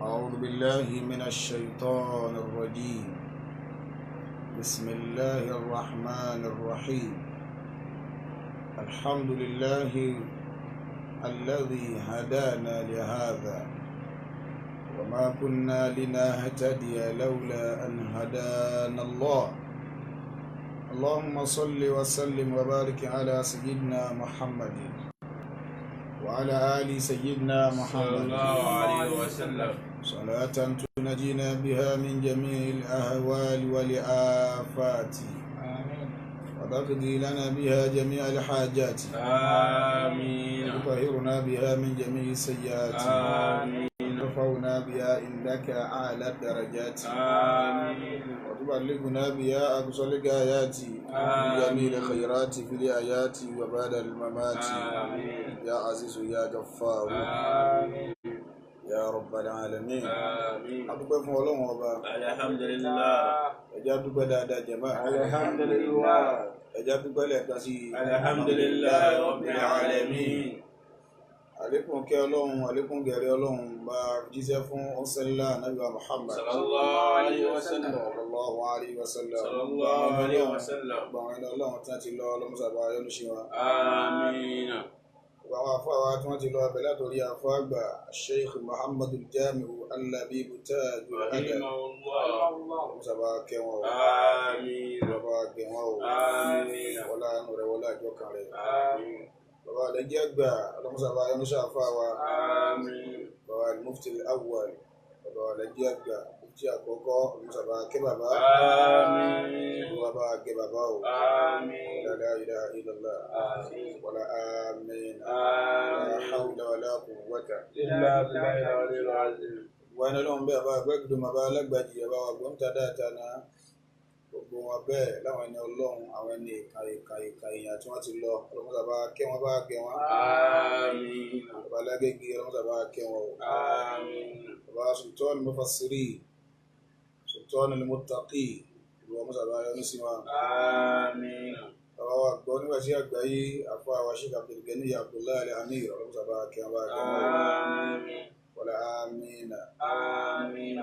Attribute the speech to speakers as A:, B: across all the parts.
A: أعوذ بالله من الشيطان الرجيم. بسم الله الرحمن الرحيم. الحمد لله الذي هدانا لهذا وما كنا لنهتدي لولا أن هدانا الله. اللهم صل وسلم وبارك على سيدنا محمد وعلى آل سيدنا محمد
B: صلى الله عليه وسلم.
A: صلاة تنجينا بها من جميع الأهوال والآفات.
C: آمين.
A: وتقضي لنا بها جميع الحاجات.
B: آمين.
A: وتطهرنا بها من جميع السيئات.
B: آمين.
A: وترفعنا بها عندك أعلى الدرجات.
B: آمين.
A: وتبلغنا بها أقصى الغايات من جميع الخيرات في الآيات وبعد الممات.
B: آمين.
A: يا عزيز يا غفار.
B: آمين.
A: يا رب العالمين.
B: آمين.
A: Adúpẹ́ fún Ọlọ́run Ọba.
B: الحمد لله.
A: Ẹ jẹ́ á dúpẹ́ dáadáa jẹ̀mọ́.
B: الحمد لله.
A: Ẹ jẹ́ á dúpẹ́ lẹ́ẹ̀kan sí i.
B: الحمد لله رب العالمين.
A: Àlékún kẹ́ Ọlọ́run, àlékún gẹ̀rẹ́ Ọlọ́run bá jíṣẹ́ fún ọ̀sẹ̀lá Ànábì Muhammad.
B: صلى الله عليه وسلم.
A: Sallallahu alayhi wa sallam.
B: صلى الله عليه وسلم.
A: Gbogbo àwọn ẹni Ọlọ́run tí wọ́n ti lọ ọlọ́mọsàbà yọ́nú sí wọn.
B: آمين.
A: Gbogbo àwọn afọ àwa tí wọ́n ti lọ abẹ látòrí afọ àgbà Sheikh Muhammadu Jamiu Al-Labib Tajul Adab.
B: رحمه الله.
A: Ọlọ́mọsàbà kẹ́ wọn o.
B: آمين.
A: Bàbá gẹ̀ wọn o.
B: آمين.
A: Wọlá àánú rẹ̀, wọlá àjọkàn rẹ̀.
B: آمين.
A: Bàbá àlẹ́jẹ́ àgbà ọlọ́mọsàbà yọ́nú sí àfọ àwa.
B: آمين.
A: Bàbá Mufti Awwal, bàbá àlẹ́jẹ́ àgbà mufti àkọ́kọ́, ọlọ́mọsàbà kẹ́ bàbá.
B: آمين.
A: Bàbá gẹ̀ bàbá o.
B: آمين.
A: La ilaha illallah.
B: آمين.
A: Wala amina. La
B: آمين.
A: hawla wala quwwata.
B: إلا بالله العلي العظيم.
A: Wọn ní Ọlọ́run bẹ́ẹ̀ bá gbẹ́gbẹ́dùn bàbá alágbàjì bàbá wa gbọ́ǹta dáadáa náà, gbogbo wọn bẹ́ẹ̀ láwọn ẹni Ọlọ́run, àwọn ẹni ìka ìka ìka èèyàn tí wọ́n ti lọ, ọlọ́mọdé bá kẹ́ wọn, bá gẹ̀ wọn.
B: آمين.
A: Bàbá alágége, ọlọ́mọdé bá kẹ́ wọn o.
B: آمين.
A: Bàbá Sultan Mufassiri, Sultan Muttaqi, ọlọ́mọdé bá yọ́nú sí wọn.
B: آمين.
A: Bàbá wa gbọ́ nígbà tí àgbáyé àfọ àwa Sheikh Abdulgani Abdullahi Al-Amir, ọlọ́mọdé bá kẹ́ wọn, bá gẹ̀ wọn.
B: آمين.
A: Wala amina.
B: آمين.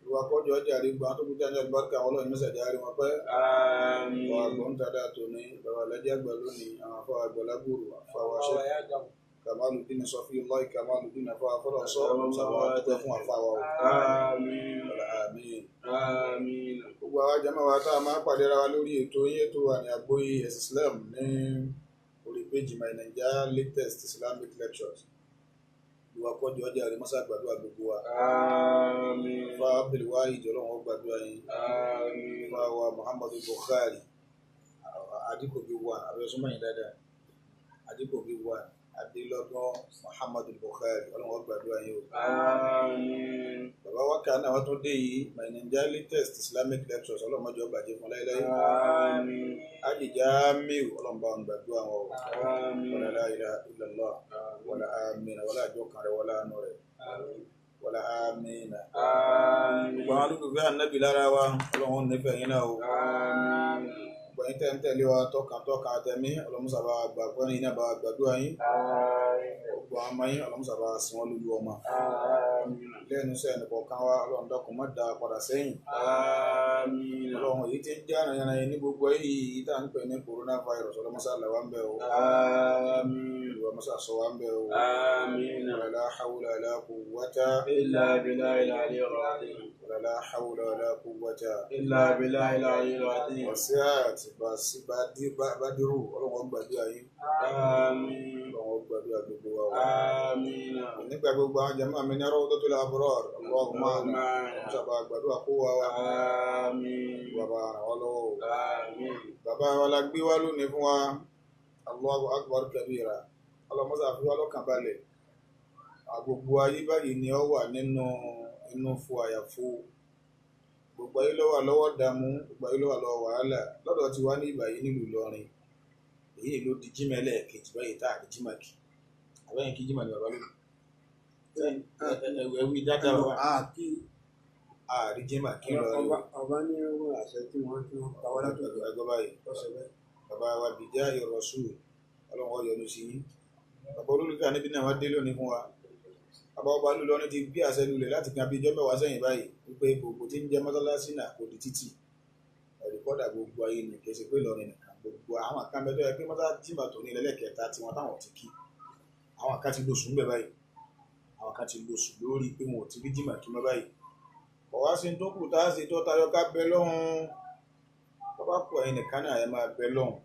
A: Ìwà kọjọ ọjà rí gbọ́n tó kúta ní àlùbáríkà àwọn ọlọ́run mẹ́sàdí àárín wọn pẹ́.
B: آمين.
A: Wà gbọ́n dáadáa tòní, bàbá alájẹ́ àgbà lónìí, àwọn afọ àgbàlagbòrò, afọ àwọn aṣẹ́ Kamaludin Sọfíullah Kamaludin, afọ afọlọ́sọ, sábà wà dúpẹ́ fún afọ àwa o.
B: آمين.
A: Wala àmín.
B: آمين.
A: Gbogbo àwa jàmáà wa tá a máa pàdé ra wa lórí ètò yín, ètò wa ní Àgbọ́yé Ẹ̀sìn Islam ní orí péjì My Naija Latest Islamic Lectures. Ìwà kọjọ ọjà rí mọ́sá gbàdúrà gbogbo wa.
B: آمين.
A: Fa Abdulwahid, Ọlọ́run ó gbàdúrà yín.
B: آمين.
A: Fa wa Muhammadu Bukhari Adikobi wa abẹ́sọ́mọ́ yìí dáadáa, Adikobi wa Adélọ́dún Muhammadu Bukhari, Ọlọ́run ó gbàdúrà yín o.
B: آمين.
A: Bàbá wa kan náà wọ́n tún dé yìí, My Naija Latest Islamic Lectures, Ọlọ́run má jẹ́ ó bàjẹ́ fún láéláé.
B: آمين.
A: Àjìjà Miu, Ọlọ́run bá ń gbàdúrà wọn o.
B: آمين.
A: Wala la ilaha illallah, wala amina, wala àjọkàn rẹ̀, wala àánú rẹ̀, wala amina.
B: آمين.
A: Gbogbo àwọn olùfẹ́ ànábì lára wa, Ọlọ́run ò nífẹ̀ẹ́ yín náà o.
B: آمين.
A: Gbogbo yín tẹ́ ń tẹ̀lé wa tọkàntọkàn àtẹ̀mí, ọlọ́mùsàbà gbàgbọ́ yín náà bá gbàdúrà yín.
B: آمين.
A: Gbogbo àwọn ọmọ yín, ọlọ́mùsàbà sìn wọ́n lójú ọmọ.
B: آمين.
A: Lẹ́nu iṣẹ́ ẹnìkọ̀ọ̀kan wa, Ọlọ́run dákun má dá a padà sẹ́yìn.
B: آمين.
A: Ọlọ́run èyí tí ń já yànnà yẹn ní gbogbo ayé yìí tá à ń pè ní coronavirus, ọlọ́mọsá là wá ń bẹ̀ o.
B: آمين.
A: Olùwàmọ́sá sọ wá ń bẹ̀ o.
B: آمين.
A: Wala hawla wala quwwata.
B: إلا بالله العلي العظيم.
A: Wala hawla wala quwwata.
B: إلا بالله العلي العظيم.
A: Wasiat Badiru, Ọlọ́run ó gbàdúrà yín.
B: آمين.
A: Ọlọ́run ó gbàdúrà gbogbo wa o.
B: آمين.
A: Nígbà gbogbo àwọn jàmáà mi ní Rawdatul Abrar, Allahumma sábà gbàdúrà kó wa wa.
B: آمين.
A: Bàbá ràn wá lọ́wọ́ o.
B: آمين.
A: Bàbá wa la gbé wá lónìí fún wa, Allahu Akbar kabira, ọlọ́mọ́sá fi wá lọ́kàn balẹ̀. Gbogbo ayé báyìí ni ó wà nínú inú fún àyàfo, gbogbo ayé ló wà lọ́wọ́ dààmú, gbogbo ayé ló wà lọ́wọ́ wàhálà lọ́dọ̀ tí wá ní ìbàyí nílùú Ìlọrin. Èyí ló di jímọ̀ ẹlẹ́ẹ̀kejì báyìí tá a di jímọ̀ kì àbẹ́yìn kí jímọ̀ ni bàbá lónìí ẹ̀wí dáadáa bàbá
D: Àkí
A: àrí jímọ̀ kí lọ rí.
D: Ọba ní ọwọ́ àṣẹ tí wọ́n tí wọ́n pa wá látọ̀dọ̀
A: ẹgbẹ́ báyìí
D: ọ̀sẹ̀ bẹ́ẹ̀.
A: Bàbá wa bìjá ìrọ̀sù, Ọlọ́run ó yọ́nú sí yín. Bàbá olólùfẹ́ àníbí náà wá dé lónìí fún wa. Bàbá ọba Ìlọrin ti gbé àṣẹ lulẹ̀ láti kan bí ijọ́ mẹ́wàá sẹ́yìn báyìí wípé gbogbo tí ń jẹ́ mọ́sálásí náà kò di títì. Ẹ̀rìkọ́dà gbogbo ayé ni, kì í ṣe pé Ìlọrin nìkan, gbogbo àwọn kan bẹ tó yẹ pé mọ́sálásí bàtò ní ẹlẹ́kẹta tí wọ́n táwọn ti kí. Àwọn kan ti lóṣù ń bẹ báyìí, àwọn kan ti lóṣù lórí pé wọn ò ti rí jìmà kí mọ́ báyìí. Ọ̀wá sí tó kù tá a ṣe tó tayọ ká bẹ lọ́hùn. Bàbá kù ẹ̀yin nìkan náà ẹ máa bẹ lọ́hùn,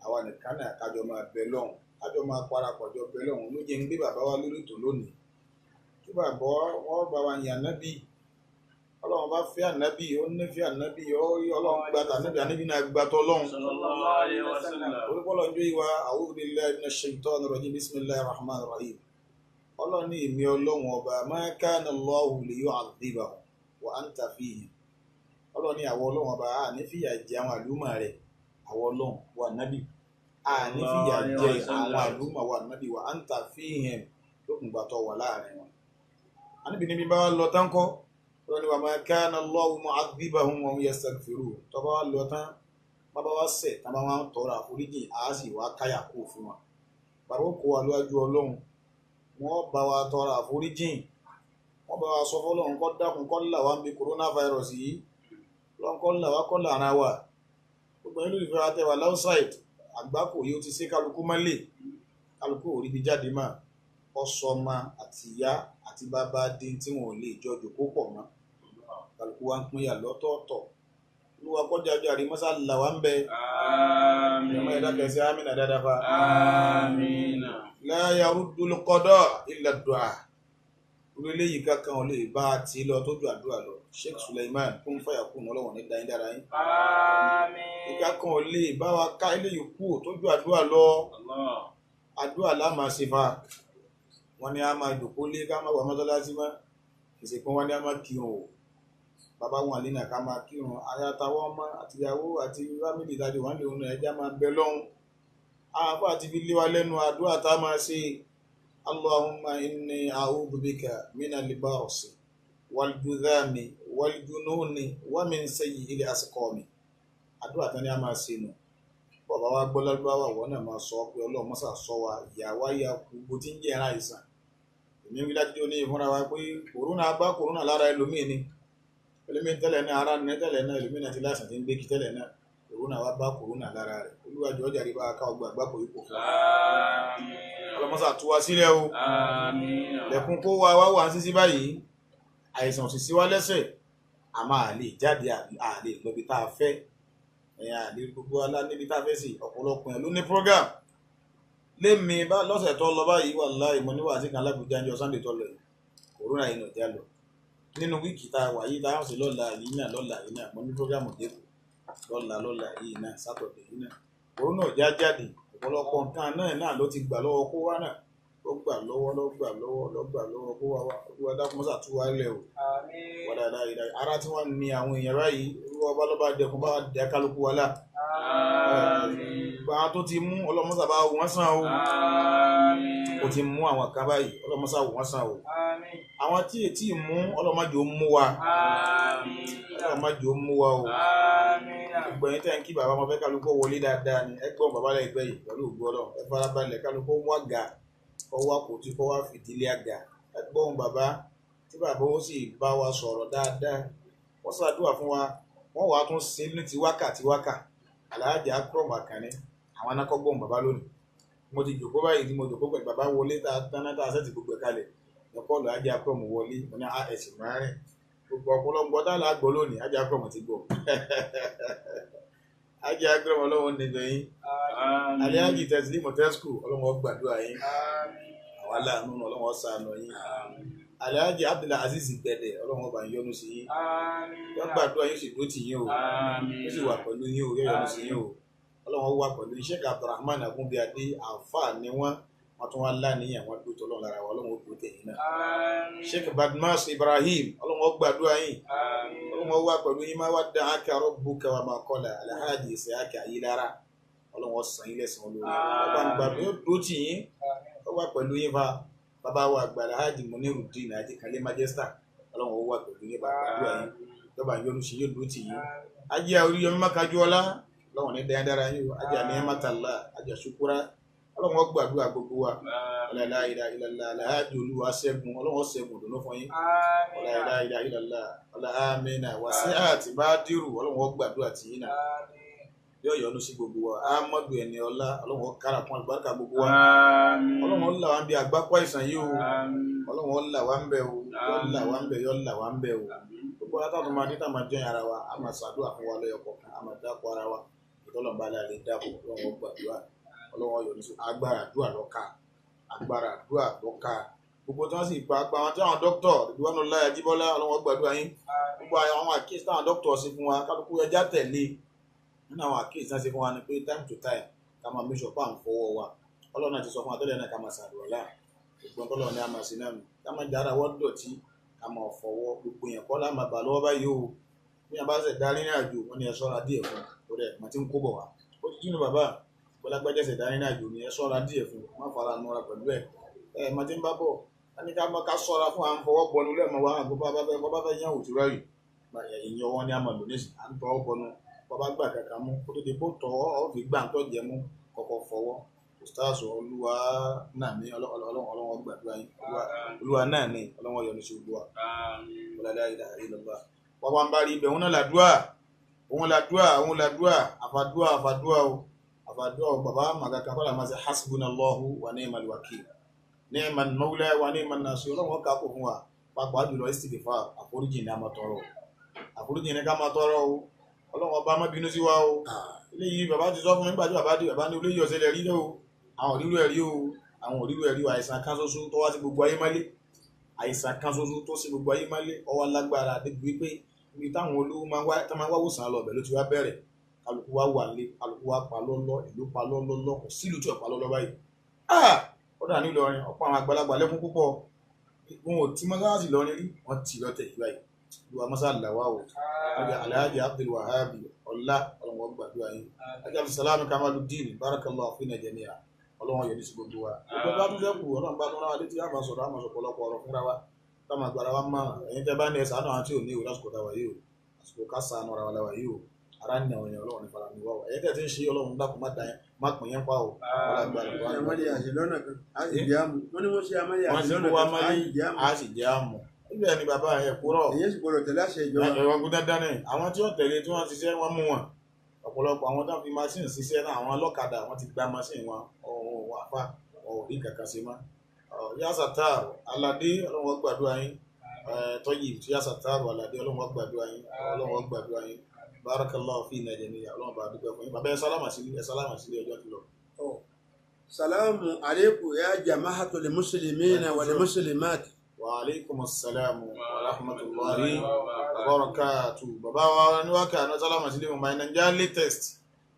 A: àwa nìkan náà kájọ máa bẹ lọ́hùn, kájọ máa parapọ̀ jọ bẹ lọ́hùn. Ló jẹ́ ń gbé bàbá wa lórí ètò lónìí kí bàbá wọn bá wa yàn nábì. Ọlọ́run bá fẹ́ ànábì, ó nífẹ̀ẹ́ ànábì, Ọlọ́run gba tànábì, ànábì náà gba tọ́lọ́run.
B: Sallallahu alayhi wa sallam.
A: Orúkọ Ọlọ́run jó ìwà a'udhu billahi minash shaitanir rajim, bismillahir rahmanir rahim. Ọlọ́run ní èmi Ọlọ́run ọba, ma kana Allahu liyu'adhibahum wa anta fihim. Ọlọ́run ní àwọn Ọlọ́run ọba a ní fìyà jẹ àwọn àlùmọ̀ rẹ̀, àwọn Ọlọ́run wa nábì, a ní fìyà jẹ àwọn àlùmọ̀ wa nábì wa anta fihim, lókùn gbà tó wà láàrin wọn. Àníbi níbi bá wa lọ tán kọ́, Ọlọ́run ní wa ma kana Allahu mu'adhibahum wa hum yastaghfirun. Tó bá wa lọ tán, bàbá wa ṣẹ̀ tá bá wa ń tọrọ àforíjì, a sì wá káyà kó fún wa. Bàbá ó kó wa lọ́wájú Ọlọ́run, wọ́n bá wa tọrọ àforíjì, wọ́n bá wa sọ fọ́lọ́run kó dákun kó là wá ń bi coronavirus yìí, Ọlọ́run kó là wá kó là ara wa. Gbogbo ẹni lórí ìfẹ́ tẹwà láùsáìd, àgbákò yìí ó ti ṣe kálukú mọ́lẹ̀, kálukú ò rí ibi jáde mọ́. Ọsọmọ àti ìyá àti bàbá dín tí wọn ò lè jọ jòkó pọ̀ mọ́, kálukú wa ń pínyà lọ́tọ̀ọ̀tọ̀. Olúwa kọjá ọjọ́ àrímọ́sá là wá ń bẹ.
B: Àmín.
A: Ìjọba ẹ̀dá kẹsí àmín dáadáa fa.
B: Àmín.
A: La yaruddul qada illa du'a. Orí eléyìí kankan ò lè bá a ti lọ tó ju àdúrà lọ. Sheikh Suleiman kún fàyà kún ọlọ́wọ̀n ní dáyín dára yín.
B: Àmín.
A: Ìka kan ò lè bá wa ká eléyìí kú tó ju àdúrà lọ.
B: Allah.
A: Àdúrà la máa ṣe fa. Wọ́n ní a máa jòkó lé ká má wà mọ́sálásí mọ́. Ìsìnkú wọn ní a máa kírun o. Bàbá wọn àlínà ká máa kírun. Aya táwọn ọmọ àtìyàwó àti fámìlì ìdájọ́ wọn lè hun ẹja máa bẹ lọ́hùn. Àwọn afọ àti fi lé wa lẹ́nu àdúrà tá a máa ṣe. Allahumma inni a'udhu bika minal barasi wal judhami wal jununi wa min sayyi'il asqami. Àdúrà tán ni a máa ṣe nù. Bàbá wa gbọ́ lárúbáwá, wọ́n náà máa sọ pé Ọlọ́run mọ́sà sọ wa, ìyá wa ya gbogbo tí ń jẹ́ ẹran àìsàn. Èmi ń wí láti ní ìfúnra wa pé kòrónà bá kòrónà lára ẹlòmíì ni. Ẹlòmíì tẹ́lẹ̀ náà ara ní tẹ́lẹ̀ náà, ẹlòmíì náà ti láìsàn tí ń gbé kí tẹ́lẹ̀ náà. Kòrónà wa bá kòrónà lára rẹ̀. Olúwa jọ̀ọ́ jàre bá ká ọgbà àgbákò yìí kò fún wa.
B: Àmín.
A: Ọlọ́mọ́sà tú wa sílẹ̀ o.
B: Àmín.
A: Lẹ̀kùn kó wa wá wà ń sísí báyìí. Àìsàn ò sì sí wa lẹ́sẹ̀. A máa lè jáde, a lè lọ ibi tá a fẹ́. Ẹ̀yà àlè gbogbo alá níbi tá a fẹ́ sí. Ọ̀pọ̀lọpọ̀ ẹ̀ ló ní program. Lémi bá lọ́sẹ̀ tó lọ báyìí, wallahi mo ní wàásí kan l'Ábùjá ní Sunday tó lọ yìí. Kòrónà yìí nà já lọ. Nínú wíìkì tá a wà yìí tá a sì lọ́la yìí náà, lọ́la yìí náà, mo ní program dẹ́kun. Lọ́la lọ́la yìí náà, Sátọ̀dẹ̀ yìí náà. Kòrónà ò já jáde. Ọ̀pọ̀lọpọ̀ nǹkan náà ló ti gbà lọ́wọ́ kó wá náà. Ó gbà lọ́wọ́, ló gbà lọ́wọ́, ló gbà lọ́wọ́ kó wá wá. Olúwa dákun mọ́sà tú wa lẹ̀ o.
B: Àmín.
A: Wàlá láyé láyé. Ara tí wọ́n ní àwọn èèyàn báyìí, Olúwa bá lọ́ba dẹkùn bá dẹ kálukú wa lá.
B: Àmín.
A: Gbogbo àwọn tó ti mú Ọlọ́mọ́sà bá wọ́n sàn o.
B: Àmín.
A: Ó ti mú àwọn kan báyìí, Ọlọ́mọ́sà wọ́n sàn o.
B: Àmín.
A: Àwọn tí ètí mú Ọlọ́mọ́jò mú wa.
B: Àmín.
A: Ọlọ́mọ́jò mú wa o.
B: Àmín.
A: Gbogbo ẹ̀yin tẹ́ ń kí bàbá wọn fẹ́ kálukú wọlé dáadáa ni. Ẹ gbọ́n bàbá lẹ́gbẹ́ yìí pẹ̀lú ògo Ọlọ́run. Ẹ farabalẹ̀ kálukú wá ga, kọ́ wá kò tí kọ́ wá fìdílé àga. Ẹ gbọ́n bàbá tí bàbá ó sì bá wa sọ̀rọ̀ dáadáa. Wọ́n ṣàdúrà fún wa. Wọ́n wàá tún ṣe ní ti wákàtí wákà. Alhaji Akram Akànní, àwọn anákọ́gbọ́n bàbá lónìí. Mo ti jòkó báyìí tí mo jòkó pẹ̀lú bàbá wọlé tá a tán náà tá a sẹ́ẹ̀tì gbogbo ẹ̀ kalẹ̀. Ẹ̀kọ́ Alhaji Akram wọlé, mo ní ẹ̀sìn márùn-ún. Gbogbo ọ̀pọ̀lọpọ̀ tá a là gbọ́ lónìí, Alhaji Akram ti gbọ́. Alhaji Akram Ọlọ́run níbẹ̀ yín.
B: Àmín.
A: Alhaji Teslim Motescu, Ọlọ́run ó gbàdúrà yín.
B: Àmín.
A: Àwọn aláàánú Ọlọ́run ó ṣàánú yín.
B: Àmín.
A: Alhaji Abdulaziz Gbẹ̀dẹ̀, Ọlọ́run ó bá yín yọ́nú sí yín.
B: Àmín.
A: Yóò gbàdúrà yín, sì dúró tì yín o.
B: Àmín.
A: Ó sì wà pẹ̀lú yín o, yóò yọ́nú sí yín o. Ọlọ́run wà pẹ̀lú yín. Sheikh Abdulrahman Agunbíadé, àǹfààní ni wọ́n, wọ́n tún wá láníyàn, wọ́n dúró tọ́lọ́run lára wa, Ọlọ́run ó dúró tẹ̀yìn náà.
B: Àmín.
A: Sheikh Badmus Ibrahim, Ọlọ́run ó gbàdúrà yín.
B: Àmín.
A: Ọlọ́run wà pẹ̀lú yín. Má wá dá aka rabbuka wa ma qala, Alhaji Isiaka Ayilara, Ọlọ́run ó san yín lẹ́san olóore. Ọba ń gbàdúrà yóò dúró tì yín, ó wà pẹ̀lú yín fa. Bàbá wa àgbà Alhaji Munirudeen Ajikanle Majesta, Ọlọ́run ó wà pẹ̀lú yín, bá gbàdúrà yín, yọba yọ́nú sí yóò dúró tì yín. Ajé Oríyọmí Mákájúọlá, Ọlọ́run ní dáadáa yín o. Ajé Aniyamatala, Ajé Sukura, Ọlọ́run ó gbàdúrà gbogbo wa. La ilaha illallah Alhaji Olúwa ṣẹ́gun, Ọlọ́run ó ṣẹ́gun dùnú fún yín. La ilaha illallah ọlá amínà wàsíà àti bádìrù, Ọlọ́run ó gbàdúrà tì yín náà, yóò yọ́nú sí gbogbo wa. Amadu ẹni ọlá, Ọlọ́run ó kára fún àlùbáríkà gbogbo wa. Ọlọ́run ó là wá ń bí àgbákò àìsàn yìí o. Ọlọ́run ó là wá ń bẹ o, yóò là wá ń bẹ, yóò là wá ń bẹ o. Gbogbo látàtún máa dé tá máa jẹ́ ara wa, a máa ṣàdúrà fún wa lẹ́yọ kọ̀ọ̀kan, a máa dákọ̀ ara wa. Ìtọ́lọ̀mbá lè dákọ̀, Ọlọ́run ó gbàdúrà, Ọlọ́run ó yọ́nú sí. Agbára àdúrà lọ́ka, agbára àdúrà lọ́ka. Gbogbo tí wọ́n sì pa apá wọn tí àwọn dókítọ̀ ìdúwọ́nù láyà jíbọ́lá, Ọlọ́run ó gbàdúrà yín. Gbogbo àwọn àkíyèsí táwọn dókítọ̀ ṣe fún wa, kálukú ẹja tẹ̀lé. Nínú àwọn àkíyèsí náà ṣe fún wa ni pé time to time ká máa make sure pa à ń fọwọ́ wa. Ọlọ́run náà ti sọ fún wa tẹ́lẹ̀ náà ká máa ṣàlùwàlá. Gbogbo ọlọ́run ní a máa ṣe náà nù. Ká máa jára wọ́n dọ̀tí, ká máa fọwọ́. Gbogbo yẹn kọ́ lá máa bà lọ́wọ́ báyìí o. Bí a bá ṣẹ̀ darí ní àjò, wọ́n ní ẹ ṣọ́ra díẹ̀ fún un. Torí ẹ̀ mọ̀ tí ń kó bọ̀ wá. Ó ti dínú bàbá, Bọ́lágbájá ṣẹ̀ darí ní àjò ni ẹ ṣọ́ra díẹ̀ fún un. Má fara nura pẹ̀lú ẹ̀. Ẹ mọ̀ tí ń bá bọ̀. Wọ́n ní ká ṣọ́ra fún à ń fọwọ́ bọnu lẹ́ẹ̀mọ́ wa. Àgbo bá fẹ́ yán òtúrọ̀ yìí. Ìyẹn ọwọ́ ni a máa lò nísìnyí. À ń tọwọ́ bọnu. Bàbá gbà kankan mú kó tó di bó tọ́ ọ fi gbà ń tọ́ jẹ mú kọ́kọ́ fọwọ́. Ustaz Olúwa náà ní Ọlọ́run gbàdúrà yín. Olúwa náà ní Ọlọ́run yọ́nú sí gbogbo wa. La ilaha illallah. Bàbá ń bá rí ibẹ̀, òun náà làdúrà, òun làdúrà, òun làdúrà, àfàdúrà, àfàdúrà o, àfàdúrà o. Bàbá màgàkà kọ́lá máa ṣe hasbunallahu wa ni'mal wakil, ni'mal mawla wa ni'man nasir. Ọlọ́run kà kó fún wa, pàápàá jùlọ istighfar, àforíjì ní a máa tọrọ, àforíjì ní ká máa tọrọ o. Ọlọ́run ọba má bínú sí wa o. Eléyìí bàbá ti sọ fún mi nígbà tí bàbá dé, bàbá ní olóyè ọ̀sẹ̀ lẹ̀ rí o, àwọn òrírú ẹ̀rí o, àwọn òrírú ẹ̀rí o. Àìsàn kan ṣoṣo tó wá sí gbogbo ayé mọ́lé, àìsàn kan ṣoṣo tó sí gbogbo ayé mọ́lé, ó wá lágbára débi wípé ibi táwọn olówó máa ń wá wòsàn lọ ọ̀bẹ ló ti wá bẹ̀rẹ̀. Kálukú wá wà lé, kálukú wá pa lọ́lọ́, ìlú pa lọ́lọ́lọ́, kò sílùú tí ò pa lọ́lọ́ báyìí. Ó dà nílọrin, ọ̀pọ̀ àwọn àgbàlagbà lẹ́kún púpọ̀, wọn ò tí mọ́sálásì lọrin rí, wọ́n ti lọ́tẹ̀ yìí báyìí. Olúwa mọ́sálà wà o. Alhaji Abdul Wahabi ọlá, Ọlọ́run gbàdúrà yín. Alhaji Abdulsalam Kamaludin, barakallahu fina jami'a, Ọlọ́run yọ́nú sí gbogbo wa. Gbogbo bá tún sẹ́kù, Ọlọ́run bá tún rán wa létí, àmọ́ sọ̀rọ̀, àmọ́ sọ̀pọ̀lọpọ̀ ọ̀rọ̀ fúnra wa, táwọn àgbàrá wa mọ̀. Ẹ̀yin tẹ́ bá ní ẹ ṣàánú àwọn tí ò ní o lásìkò táwa yìí o, àsìkò ká ṣàánú ara wa láwa yìí o. Ara ń nà ọ̀yàn, Ọlọ́run ní fara mi wá o. Ẹ̀yin tẹ́ ti ń ṣe, Ọlọ́run dákun má da yẹn, má pín yẹn pa o. Wọ́n sì jẹ́ àmú. Ibẹ̀ ni bàbá ẹ̀ kúrọ̀.
D: Èyí sì gbọ́dọ̀ tẹ̀lé àṣẹ ìjọba.
A: Ẹ̀wọ̀n kú dandan ni. Àwọn tí ó tẹ̀lé tí wọ́n ṣiṣẹ́ wọ́n mú wọn. Ọ̀pọ̀lọpọ̀ àwọn tó ń fi machine ṣiṣẹ́ náà, àwọn ọlọ́kadà wọ́n ti gba machine wọn, ọ̀hún àfa ọ̀hún rí kankan ṣe mọ́. Yasataru Aládé, Ọlọ́run gbàdúrà yín. Tọ́yì tí Yasataru Aládé, Ọlọ́run gbàdúrà yín, Ọlọ́run gbàdúrà yín. Barakallahu fina jami'a, Ọlọ́run bá dúpẹ́ fún yín. Bàbá ẹ sálámà sílé, ẹ sálámà sílé, ọjọ́ ti lọ.
D: Salamu alaikum ya jama'atul muslimina wal muslimat.
A: Wa alaikum assalamu wa rahmatullahi wa barakatuh. Bàbá wa ní wákà ní sálámà sílé mọ̀ Naija latest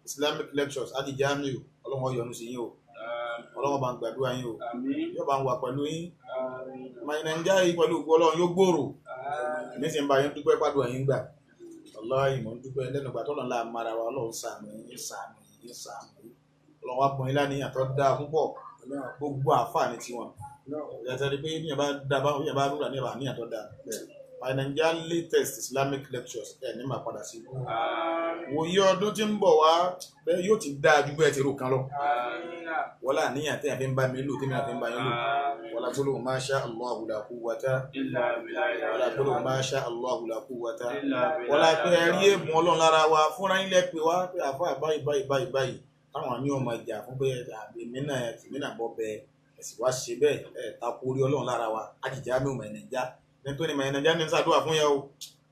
A: Islamic lectures àti Jamiu, Ọlọ́run yọ́nú sí yín o. Ọlọ́run bá ń gbàdúrà yín o. Yóò bá ń wà pẹ̀lú yín. Naija yìí pẹ̀lú ògo Ọlọ́run yóò gbòòrò. Nísìnyí bá yín dúpẹ́ pàdùn yín gbà. Wallahi mò ń dúpẹ́ lẹ́nu ìgbà tọ́lọ́ ńlá mara wa, Ọlọ́run ṣàánú yín, ṣàánú yín, ṣàánú yín. Ọlọ́run wá bọ̀ yín láníyàn tó dáa púpọ̀. Gbogbo àǹfààní tiwọn. Ìyàtọ̀ ni pé ní ẹ̀bá dábàá ní ẹ̀bá rúra ní ẹ̀bá níyàn tó dáa. Naija latest Islamic lectures ẹ̀ ní máa padà sí. Wòye ọdún tí ń bọ̀ wá bẹ́ẹ̀ yóò ti dáa ju bẹ́ẹ̀ ti rò kan lọ. Wọ́lá àníyàn tẹ́yà fi ń bá mi lò, tẹ́mi àfi ń bá yín lò. Wọ́lá gbólóhùn ma sha Allahu la quwwata. Wọ́lá gbólóhùn ma sha Allahu la quwwata. Wọ́lá pé ẹ rí ègún Ọlọ́run lára wa fúnra yín lẹ́ pé wá pé àfa báyìí báyìí báyìí báyìí. Táwọn àmì ọmọ ìjà fún pé èmi náà bọ́ bẹ́ẹ̀. Ẹ̀sìn wá ṣe bẹ́ẹ̀ ẹ̀ tako orí Ọlọ́run lára wa. Àjìjà mi ò mọ̀ Naija. Nítorí mọ̀ Naija ní sàdúrà fún yẹn o.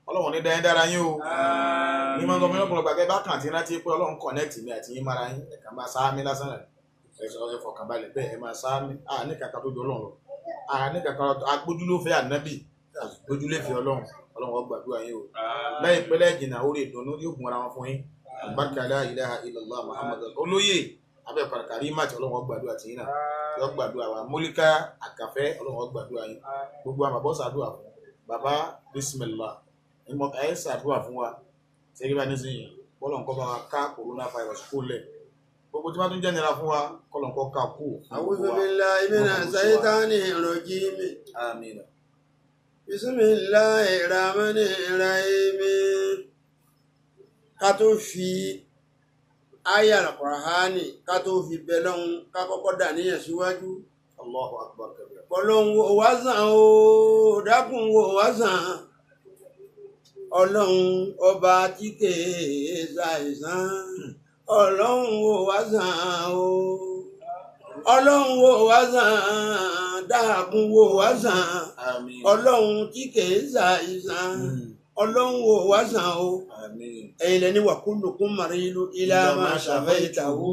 A: Ọlọ́run ní dáyé dára yín o. Ní máa ń sọ fún ọ̀pọ̀lọpọ̀ àgbẹ̀ bá kàn tí rántí pé Ọlọ́run connect mi àti yín mara yín. Ẹ̀ka máa sáá mi lásán rẹ̀. Ẹ fọkànbalẹ̀ bẹ́ẹ̀ ẹ máa sáá mi. À ní kàkà tó jọ Ọlọ́run lọ. À ní kàkà agbójúlófẹ́ ànábì. Agbójúlófẹ́ Ọlọ́run. Ọlọ́run ó gbàdúrà yín o. Lẹ́yìn pẹ́lẹ́ jìnnà orí ìdùnnú yóò gun ara wọn fún yín. Àbáríkà la ilaha illallah Muhammad olóyè abẹ́ kàrí máàtì Ọlọ́run ó gbàdúrà tì yín náà. Yóò gbàdúrà wa. Mólíkà àkàfẹ́ Ọlọ́run ó gbàdúrà yín. Gbogbo àwọn bàbá ṣàdúrà fún. Bàbá bismillah. Ẹ ṣàdúrà fún wa. Ṣé bá nísìnyí bọ́lọ̀ nǹkan bá wa ká coronavirus kó lẹ̀. Gbogbo tí wọ́n tún jẹ́ nira fún wa kọ́lọ̀ nǹkan ká kú.
D: A'udhu billahi minash shaitani rajim.
A: Àmín.
D: Bismillahir rahmanir rahim. Ká tó fi Aya Al-Qur'ani ká tó fi bẹ lọ́hún ká kọ́kọ́ dà níyàn síwájú.
A: Allahu akbar kabira.
D: Ọlọ́run wò wá sàn o, dákun wò wá sàn. Ọlọ́run ọba tí kèé ṣàìsàn. Ọlọ́run wò wá sàn o. Ọlọ́run wò wá sàn, dákun wò wá sàn.
A: Àmín.
D: Ọlọ́run tí kèé ṣàìsàn. Ọlọ́run wò wá sàn o.
A: Àmín.
D: Ẹ̀yin lẹni wà kullukum maridu ila ma shafaitahu.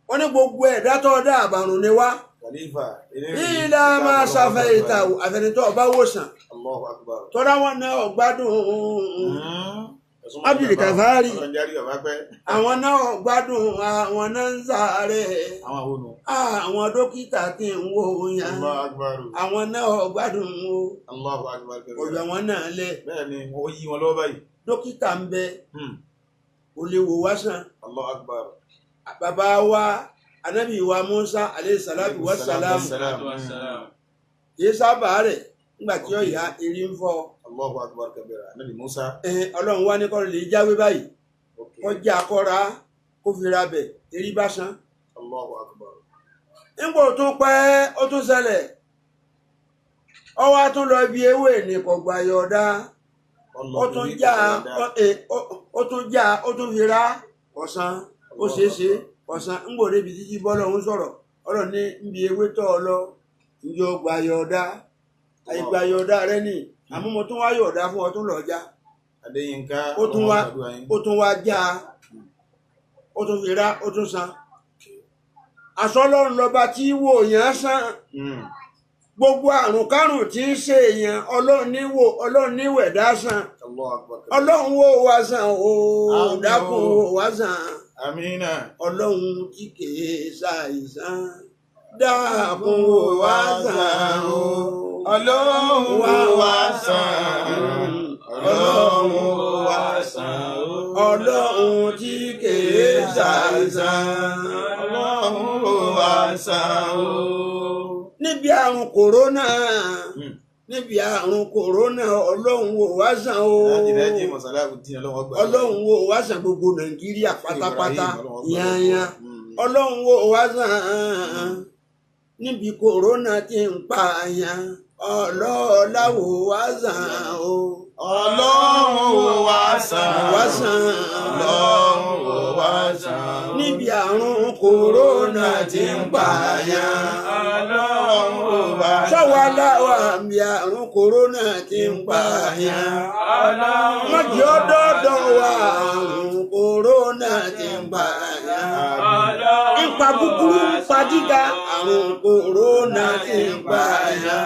D: Wọ́n ní gbogbo ẹ̀dá tó dá àbàrùn ni wá.
A: Khalifa.
D: Ila ma shafaitahu àfẹnitọ́ ọba wòsàn.
A: Allahu akbar.
D: Tọ́lá wọn náà ọ̀gbádùn. Abdul Kafari.
A: Ọlọ́run járí bàbá pẹ́.
D: Àwọn náà ọ̀gbádùn àwọn náà ń sáré.
A: Àwọn àwọn nù.
D: Àwọn dókítà tí ń wò yẹn.
A: Allahu akbar.
D: Àwọn náà ọ̀gbádùn o.
A: Allahu akbar.
D: Ọ̀dọ̀ àwọn náà lẹ̀.
A: Bẹ́ẹ̀ ni wọ́n yí wọn lọ́wọ́ báyìí.
D: Dókítà ń bẹ kò lè wò wá sàn.
A: Allahu akbar.
D: Bàbá wa Anabi wa Musa aleyhi salatu wa salam. Kìí sábà rẹ̀ nígbà tí ó yá erí ń fọ́.
A: Allahu akbar kabira. Anabi Musa.
D: Ọlọ́run wá ní kọ́ lè jáwé báyìí. Kọjá kọ́ra kó fi ra bẹ̀ erí bá san.
A: Allahu akbar.
D: Nígbà tó pẹ́ ó tún ṣẹlẹ̀. Ó wá tún lọ ibi ewé ní kọ̀gbà yọ̀ọ̀dá. Ó tún já ó tún já ó tún fi ra ọ̀sán. Ó ṣeé ṣe ọ̀sán ń gbòde ibi títí bọ́lọ̀ ń sọ̀rọ̀. Ọlọ́run ní níbi ewé tọ́ ọ lọ ìjọ gbà yọ̀ọ̀dá. Àìgbà yọ̀ọ̀dá rẹ nì àmọ́ mo tún wá yọ̀ọ̀dá fún ọ tún lọ já.
A: Adéyínká
D: ó tún wá já ó tún fi ra ó tún san. Àsọlọ́run lọ́ba tí wò yẹn san. Gbogbo àrùn kárùn tí ń ṣe èèyàn Ọlọ́run ní wò Ọlọ́run ní wẹ̀dá san. Ọlọ́run wò wá san o, dákun wò wá san.
A: Àmínà.
D: Ọlọ́run tí kèé ṣàìsàn dákun wò wá sàn o.
A: Ọlọ́run wò wá sàn. Ọlọ́run wò wá sàn o.
D: Ọlọ́run tí kèé ṣàìsàn.
A: Ọlọ́run wò wá sàn o.
D: Níbi àrùn kòrónà, níbi àrùn kòrónà Ọlọ́run wò wá sàn o. Ọlọ́run wò wá sàn gbogbo Nàìjíríà pátápátá yányá. Ọlọ́run wò wá sàn níbi kòrónà tí ń pa àyàn. Ọlọ́ọ̀lá wò wá sàn o.
A: Ọlọ́run wò wá sàn.
D: Wá sàn.
A: Ọlọ́run wò wá sàn.
D: Níbi àrùn kòrónà tí ń pa àyàn.
B: Ọlọ́run wò wá sàn.
D: Sọ́wọ́ aláwọ̀ àmì àrùn kòrónà tí ń pa àyàn.
B: Ọlọ́run
D: Mọ̀jì ọdọ́dọ̀ wa àrùn kòrónà tí ń pa àyàn.
B: Ọlọ́run
D: Ń pa kúkúrú ń pa gíga àrùn kòrónà tí ń pa àyàn.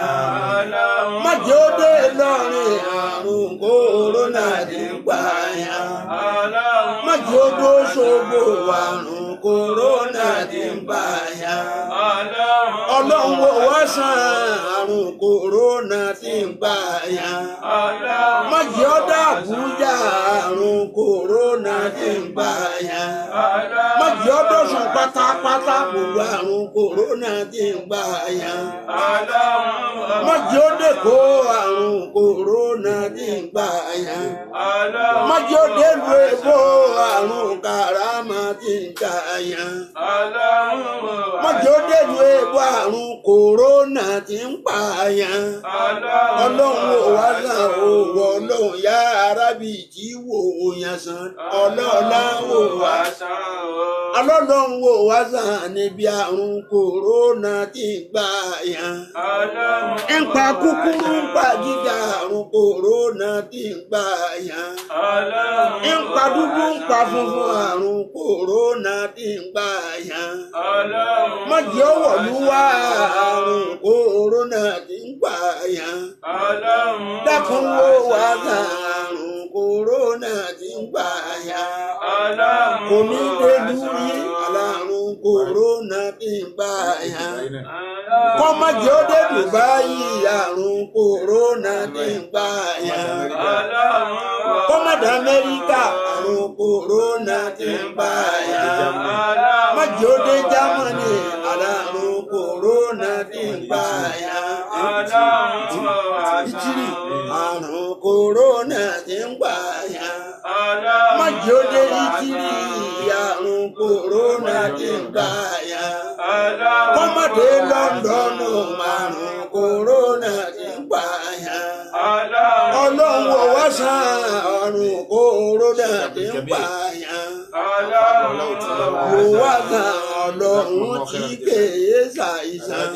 B: Ọlọ́run
D: Mọ̀jì ó dé Ìlọrin àrùn kòrónà tí ń pa àyàn.
B: Ọlọ́run
D: Mọ̀jì ó dó Ṣogbo àrùn kòrónà tí ń pa àyàn.
B: Ọlọ́run
D: Ọlọ́run wò wá sàn àrùn kòrónà tí ń pa àyàn.
B: Ọlọ́run
D: Mọ̀jì ó dá Àbújá àrùn kòrónà tí ń pa àyàn.
B: Ọlọ́run
D: Mọ̀jì ó dọ̀sùn pátápátá gbogbo àrùn kòrónà tí ń pa àyàn.
B: Ọlọ́run
D: Mọ̀jì ó dèkó àrùn kòrónà tí ń pa àyàn.
B: Ọlọ́run
D: Mọ̀jì ó dèlú Èkó àrùn kàràmà tí ń pa àyàn.
B: Ọlọ́run wò wá
D: Mọ̀jì ó dèlú Èkó àrùn kòrónà tí ń pa àyàn.
B: Ọlọ́run
D: Ọlọ́run wò wá sàn o, Ọlọ́run yá arábì tí wò ó yàn sàn. Ọlọ́ọ̀lá wò wá.
B: sàn o.
D: Ọlọ́run wò wá sàn níbi àrùn kòrónà tí ń gbà yàn.
B: Ọlọ́run
D: Ń pa kúkúrú ń pa gíga àrùn kòrónà tí ń gbà yàn.
B: Ọlọ́run
D: Ń pa dúdú ń pa funfun àrùn kòrónà tí ń gbà yàn.
B: Ọlọ́run
D: Mọ̀jì ọ̀wọ̀ ló wá àrùn kòrónà tí ń gbà yàn.
B: Ọlọ́run
D: Dákun wò wá sàn àrùn kòrónà tí ń gbà yàn.
B: Ọlọ́run
D: Kò ní délùú yí alárùn kòrónà tí ń gbà yàn. Kọ́mọ̀jì ó dé Dubai àrùn kòrónà tí ń gbà yàn.
B: Ọlọ́run
D: Kọ́mọ̀dé Amẹ́ríkà àrùn kòrónà tí ń gbà yàn. Mọ̀jì ó dé Jámánì alárùn kòrónà tí ń gbà yàn.
B: Ọlọ́run
D: Ìtìrì àrùn kòrónà tí ń gbà yàn. Mọ̀jì ó dé Ìtìrì kòrónà ti ń pààyàn. Kọ́mọdé Lọ́ndọ̀nù márùn kòrónà ti ń pààyàn. Ọlọ́run ò wá sàn àrùn kòrónà ti ń pààyàn. Wò wá sàn ọlọ́run tí kèé ṣàìsàn.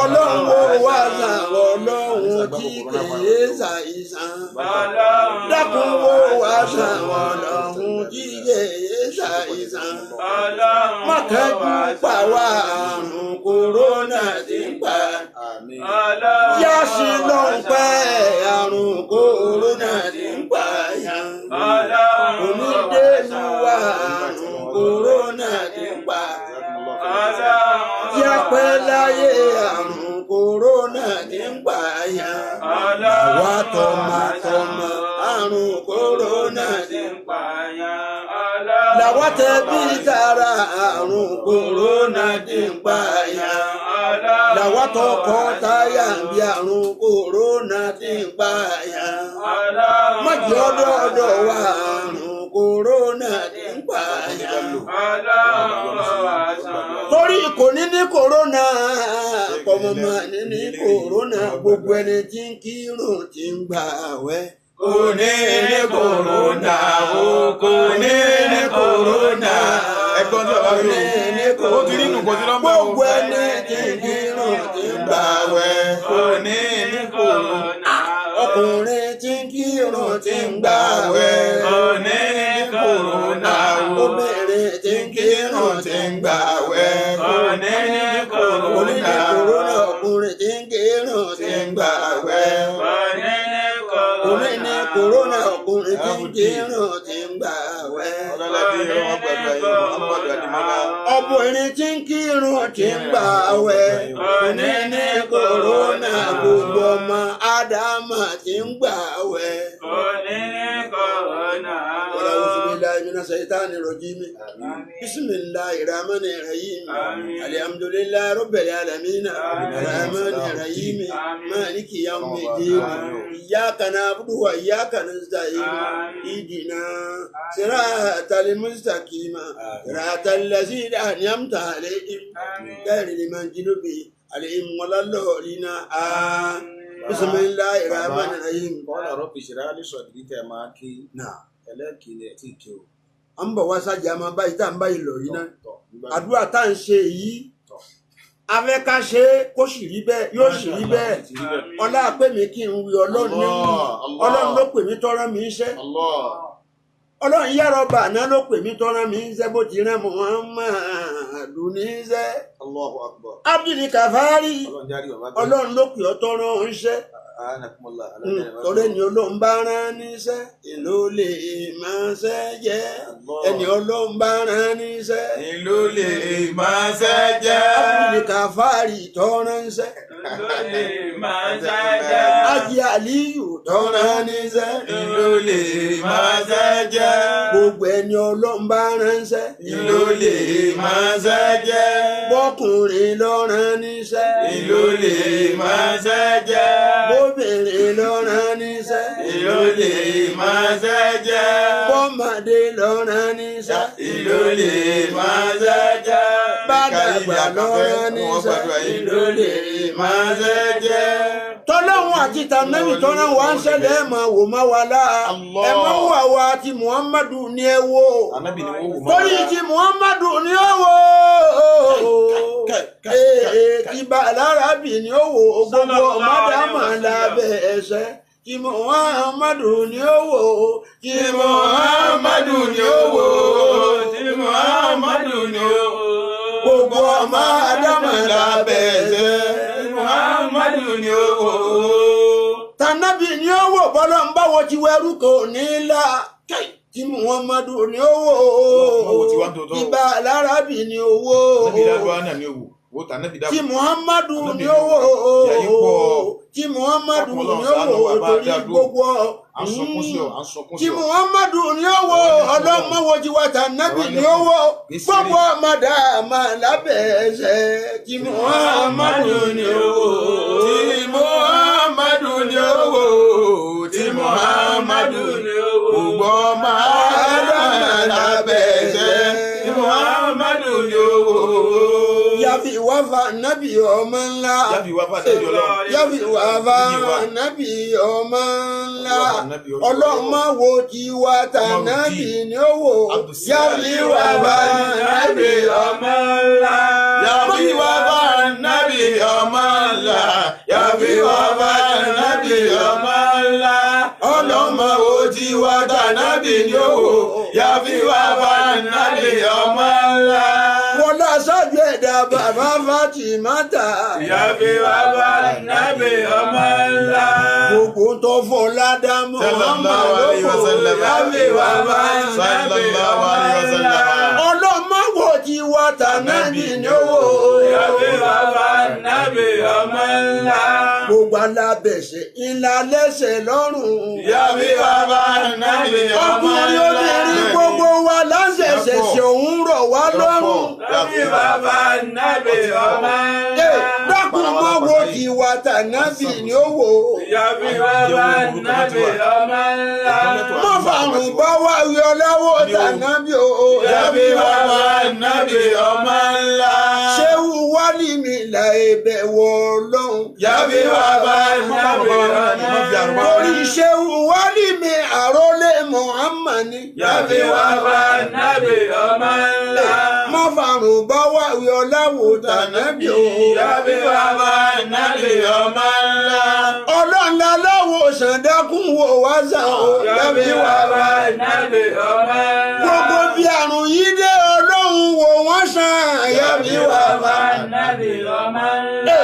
D: Ọlọ́run ò wá sàn ọlọ́run tí kèé ṣàìsàn. Dákun wò wá sàn ọlọ́run tí kèé ṣàìsàn. Má kánjú pa wá àrùn kòrónà tí ń pa. Yá sí ló ń pẹ́ àrùn kòrónà tí ń pààyàn. Onídéénu wa àrùn kòrónà tí ń pa. Yá pẹ́ láyé àrùn kòrónà tí ń pààyàn. Àwa tọmọtọmọ àrùn kòrónà tí ń
B: pààyàn.
D: Làwa tẹbí tara àrùn kòrónà tí ń pààyàn. Làwa tọkọtaya bí àrùn kòrónà tí ń pààyàn. Má jẹ́ ọdọọdọ wa àrùn kòrónà tí ń pààyàn. Torí kò ní ní kòrónà, kọ̀mọ̀mọ̀ ní ní kòrónà, gbogbo ẹni tí ń kírun tí ń gbààwẹ̀.
B: Kò ní ní kòrónà o, kò ní ní kòrónà.
A: Ẹ̀gbọ́n tí bàbá mi ò ó ti rí nù kò sí lọ́nbẹ̀ o.
D: Gbogbo ẹni tí ń kírun tí ń gbààwẹ̀.
B: Kò ní ní kòrónà.
D: Ọkùnrin tí ń kírun tí ń gbààwẹ̀.
B: Kò ní ní kòrónà o.
D: Obìnrin tí ń kírun tí ń gbààwẹ̀.
B: Kò ní ní kòrónà.
D: Kò ní ní kòrónà ọkùnrin tí ń kírun tí ń gbààwẹ̀.
B: Kò ní ní kòrónà.
D: Kò ní ní kòrónà ọkùnrin tí ń kírun tí ń gbààwẹ̀.
A: Ọlọ́ládé ọmọ gbàgbà yìí, Muhammadu Adimola.
D: Obìnrin tí ń kírun tí ń gbààwẹ̀. Kò ní ní kòrónà gbogbo ọmọ Ádámà tí ń gbààwẹ̀.
B: Kò ní ní kòrónà.
D: Wala a'udhu billahi minash shaitani rajim. Bismillahir rahmanir rahim. Alhamdulillahi rabbil alamin. Arrahmanir rahim. Maliki yawmiddin. Iyyaka na'budu wa iyyaka nasta'in. Ihdina siratal mustaqim. Siratal ladzina an'amta alayhim. Ghayril maghdubi alayhim waladdallin. Bismillahir rahmanir rahim.
A: Kọ́lá rọ́bì ṣìrá lè sọ̀dí tẹ̀ máa kí ẹlẹ́kìnní ẹ̀ tí kí o.
D: À ń bọ̀ wá sájà máa báyìí tá à ń báyìí lọ yìí náà. Àdúrà tá à ń ṣe yìí, afẹ́ ká ṣe é kó sì rí bẹ́ẹ̀, yóò sì rí bẹ́ẹ̀. Ọlá pè mí kí n wí Ọlọ́run ní wí. Ọlọ́run ló pè mí tọ́rọ́ mi ń ṣẹ́. Ọlọ́run yàrá ọba àná ló pè mí tọ́rọ́ mi ń ṣẹ́ bó ti rán Muhammadu ní ṣẹ́.
A: Allahu Akbar.
D: Abdul Kafari,
A: Ọlọ́run
D: Ọlọ́run ló pè ọ́ tọ́rọ́ ń ṣẹ́. Torí ẹni Ọlọ́run bá rán níṣẹ́, èló lè máa ṣẹ́ jẹ́. Ẹni Ọlọ́run bá rán níṣẹ́,
B: Ìlú lè máa ṣẹ́ jẹ́.
D: Abdul Kafari tọ́rán níṣẹ́.
B: Ìlú lè máa ṣẹ́ jẹ́.
D: Ájì Aliyu tọ́rán níṣẹ́.
B: Ìlú lè máa ṣẹ́ jẹ́.
D: Gbogbo ẹni Ọlọ́run bá rán níṣẹ́.
B: Ìlú lè máa ṣẹ́ jẹ́.
D: Bọ́kùnrin ló rán níṣẹ́.
B: Ìlú lè máa ṣẹ́ jẹ́.
D: Bóbìnrin ló rán níṣẹ́.
B: Ìlú lè máa ṣẹ́ jẹ́.
D: Bọ́mọdé ló rán níṣẹ́.
B: Ìlú lè máa ṣẹ́ jẹ́.
D: Bàdàgbà ló rán níṣẹ́.
B: Ìlú lè máa ṣẹ́ jẹ́.
D: Tọ́lọ́hún àti tànẹ́bì tọ́lọ́hún wá ń ṣẹlẹ̀ ẹ̀ máa wò má wa láà. Ẹ máa wò àwa àti Muhammadu ní ẹ wò.
A: Ànábì ni wọ́n wò má
D: Torí ti Muhammadu ní ó wò. Ti Balarabi ní ó wò. Gbogbo ọmọdéàmọ̀ lábẹ́ ẹsẹ̀. Ti Muhammadu ní ó wò. Ti
B: Muhammadu ni ó wò. Ti Muhammadu ni ó wò.
D: Gbogbo ọmọdéàmọ̀ lábẹ́ ẹsẹ̀.
B: Muhammadu ni ó wò.
D: Tànàbì ni ó wò bọ́lá ń báwo ti wẹ́rú kò ní là. Tí Muhammadu ni ó wò.
A: Owó tí wá ń tòótọ́.
D: Tí Balarabi ni ó wò.
A: Ànábì dáadọ́ àná ni ó wò. Wò tà ànábì dáadọ́.
D: Tí Muhammadu
A: Ànábì
D: ni ó wò.
A: Ìyà yìí pọ̀.
D: Tí Muhammadu
A: Ọkùnrin
D: ni ó
A: Ọlọ́run ṣàánú
D: wò
A: wa bá
D: torí
A: dá dúró.
D: gbogbo.
A: À ń sunkún sí ọ, à ń sunkún
D: Tí
A: sí ọ.
D: Muhammadu ni ó wò ọlọ́mọwò tí wà tànàbì ni ó wò. Gbogbo ọmọdé àmà lábẹ́ ẹsẹ̀. Tí Muhammadu ni ó wò.
B: Tí Muhammadu ni ó wò. Tí Muhammadu ni ó wò. Gbogbo ọmọ Ádámà lábẹ́ ẹsẹ̀.
D: Yàfi wáfà nábì ọmọ ńlá.
A: Yàfi wáfà nábì ọlọ́run.
D: Yàfi wáfà nábì ọmọ ńlá. Ọlọ́mọ wo ti wá ta nábì ní owó. Yàfi wáfà nábì
B: ọmọ ńlá. Yàfi wáfà nábì ọmọ ńlá. Yàfi wáfà nábì ọmọ ńlá. Ọlọ́mọ wo ti wá ta nábì ní owó. Yàfi wáfà nábì ọmọ ńlá.
D: Wọ́n lọ sọ́jú ẹ̀dá bàbá Fátímátà.
B: Yàfi wáfà nábì ọmọ ńlá.
D: Gbogbo tó fọ́ ládàmú ọmọ lóko.
B: Yàfi wáfà nábì ọmọ ńlá.
D: Ọlọ́mọ wo ti wá ta nábì ní owó.
B: Yàfi wáfà nábì ọmọ ńlá.
D: Gbogbo alábẹ̀sẹ̀ ńlá lẹ́sẹ̀ lọ́rùn.
B: Yàfi wáfà nábì ọmọ ńlá.
D: Ọkùnrin obìnrin gbogbo wa láṣẹ̀ṣẹ̀ ṣe òun rọ̀ wá lọ́rùn.
B: Yàfi wáfà nábì ọmọ ńlá.
D: Dákun mọ́ wo ti wá ta nábì ní owó.
B: Yàfi wáfà nábì ọmọ ńlá.
D: Mọ́ fàrùn bá wá wí ọlọ́wọ́ ta nábì o.
B: Yàfi wáfà nábì ọmọ ńlá.
D: Ṣéwù wálé mi là ẹ̀bẹ̀ wọ Ọlọ́run.
B: Yàfi wáfà nábì ọmọ ńlá.
D: Torí ṣéwù wálé mi àrólé Muhammad ni.
B: Yàfi wáfà nábì ọmọ ńlá.
D: Mọ́ fàrùn bá wá wí ọlọ́wọ́ ta nábì o.
B: Yàfi wáfà nábì ọmọ ńlá.
D: Ọlọ́run lọ́wọ́ sàndákùn wò wá sàn o.
B: Yàfi wáfà nábì ọmọ ńlá.
D: Gbogbo bí àrùn yìí dé Ọlọ́run wò wọ́n sàn.
B: Yàfi wáfà nábì ọmọ ńlá.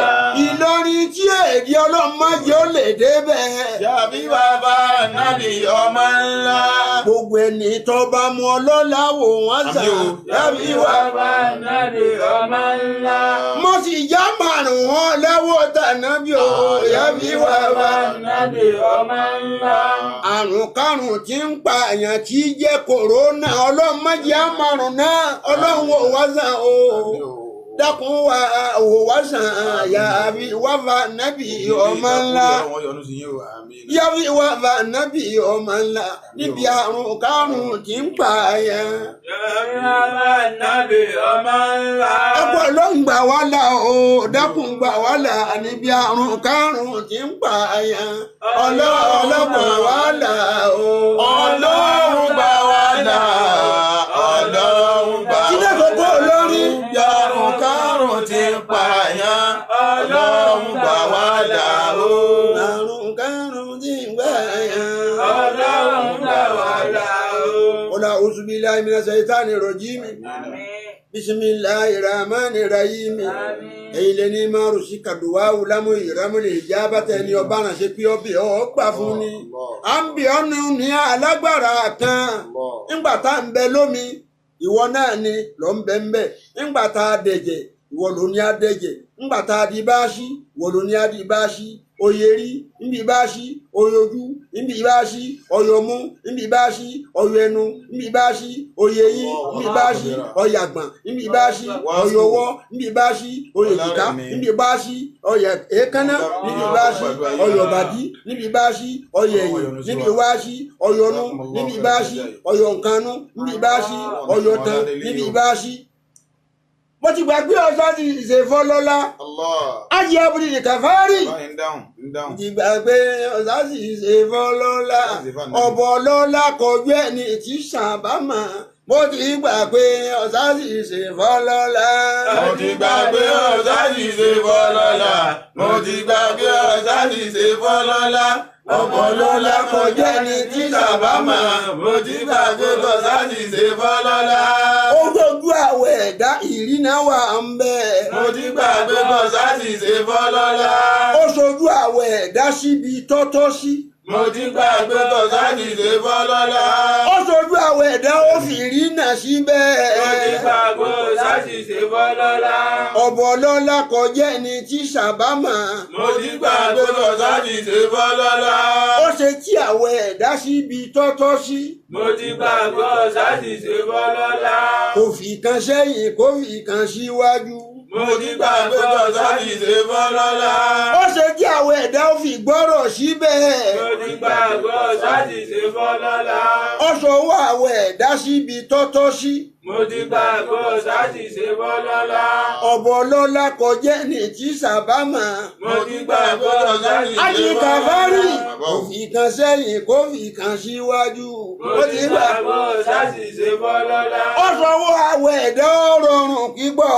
D: Ìlọrin tí èdè Ọlọ́run má jẹ́ ó lè débẹ̀.
B: Yàfi wáfà nábì ọmọ ńlá.
D: Gbogbo ẹni tó bá mú ọlọ́lá wò wọ́n sàn.
B: Yàfi wáfà nábì ọmọ ńlá.
D: Mo sì já márùn-ún lẹ́wọ́ tànábì o. Yàfi wáfà
B: nábì ọmọ ńlá.
D: Àrùn kárùn tí ń pa àyàn tí jẹ́ kòrónà Ọlọ́run má jẹ́ àmàrùn náà Ọlọ́run wò wá sàn o. Dákun wá wò wá sàn yàfi wáfà nábì ọmọ ńlá. Yàfi wáfà nábì ọmọ ńlá níbi àrùn kárùn tí ń pa àyàn.
B: Yàfi wáfà nábì ọmọ ńlá.
D: Ẹ̀pọ̀ ló ń gbà wá là o, dákun gbà wá là níbi àrùn kárùn tí ń pa àyàn. Ọlọ́run gbà wá là o.
B: Ọlọ́run gbà wá là. Ọlọ́run gbà wá là.
D: Sílẹ̀ kókó olórí.
B: Àrùn kárùn tí ń pààyàn. Ọlọ́run gbà wá là o.
D: Àrùn kárùn tí ń pa àyàn.
B: Ọlọ́run gbà wá là o.
D: Ọlá oṣù bíi láì mìíràn ṣàìtánì rọ̀jí mi. Bisimilahi rahmani rahimi. Èyí lè ní márùn sí kàdùwá wùlámù ìrámù lè já bàtẹ ní ọba ránṣẹ́ pé ọbẹ̀ ọgbà fún ni. À ń bì ọ́nù ní alágbára kan. Ńgbà tá à ń bẹ lómi, ìwọ náà ni lọ ń bẹ ń bẹ. Ńgbà tá a dẹ̀jẹ̀, ìwọ ló ní a dẹ̀jẹ̀. Ńgbà tá a di báṣí, ìwọ ló ní a di báṣí. Oyè rí, nbí báṣí, oyojú, nbí báṣí, ọyọmú, nbí báṣí, ọyọ ẹnu, nbí báṣí, oyè yín, nbí báṣí, ọyàgbọ̀n, nbí báṣí, ọyọwọ́, nbí báṣí, oyèjìká, nbí báṣí, ọyẹ èékánná, nbí báṣí, ọyọ̀bàdí, nbí báṣí, ọyẹ ẹ̀yìn, nbí wáṣí, ọyọnú, nbí báṣí, ọyọ̀nkanú, nbí báṣí, ọyọ̀tàn, nbí báṣí. Mo ti gbàgbé ọ̀sán ti ṣe fọ́lọ́lá. Ájì abúlé ní kàfárì. Ti gbàgbé ọ̀sán sì ṣe fọ́lọ́lá. Ọ̀bọ̀ lọ́lá kọjú ẹni tí sàbámà. Mo ti gbàgbé ọ̀sán sì ṣe fọ́lọ́lá.
B: Mo ti gbàgbé ọ̀sán sì ṣe fọ́lọ́lá. Mo ti gbàgbé ọ̀sán sì ṣe fọ́lọ́lá. Ọ̀bọ̀ lọ́lá kọjú ẹni tí sàbámà. Mo ti gbàgbé ọ̀sán sì ṣe fọ́lọ́lá.
D: Ó gbójú àwẹ̀ ẹ̀dá ìrìnà wà ń bẹ̀.
B: Mo ti gbàgbé ọ̀sán sì ṣe fọ́lọ́lá.
D: Ó sojú àwẹ̀ ẹ̀dá síbi tọ́tọ́ sí.
B: Mo ti gbàgbé ọ̀sán sì ṣe fọ́lọ́lá.
D: Ó sojú àwẹ̀ ẹ̀dá ó fi ìrìnà síbẹ̀.
B: Mo ti gbàgbé ọ̀sán sì ṣe fọ́lọ́lá.
D: Ọ̀bọ̀ lọ́lá kọjá ẹni tí sàbámà.
B: Mo ti gbàgbé ọ̀sán sì ṣe fọ́lọ́lá.
D: Ó ṣe tí àwẹ̀ ẹ̀dá síbi tọ́tọ́ sí.
B: Mo ti gbàgbé ọ̀sán sì ṣe fọ́lọ́lá.
D: Kò fi kan sẹ́yìn kò fi kan síwájú.
B: Mo ti gbàgbé ọ̀sán sì ṣe fọ́lọ́lá.
D: Ó ṣe tí àwẹ̀ ẹ̀dá ó fi gbọ́rọ̀ síbẹ̀.
B: Mo ti gbàgbé ọ̀sán sì ṣe fọ́lọ́lá.
D: Ọ̀ṣọ́wọ́ àwẹ̀ ẹ̀dá síbi tọ́tọ́ sí.
B: Mo ti gbàgbọ́ ṣàṣìṣe fọlọ́lá.
D: Ọ̀bọ̀ lọ́la kọjá ní tí sábàmà.
B: Mo ti gbàgbọ́ ṣàṣìṣe
D: Àjìkàfárì
B: fọlọ́lá.
D: kò fi kan sẹ́yìn kò fi kan síwájú.
B: Mo ti gbàgbọ́ ṣàṣìṣe fọlọ́lá.
D: Ọ̀ṣọ́wọ́ àwẹ̀ ẹ̀dá ọ̀rọ̀rùn kígbọ́.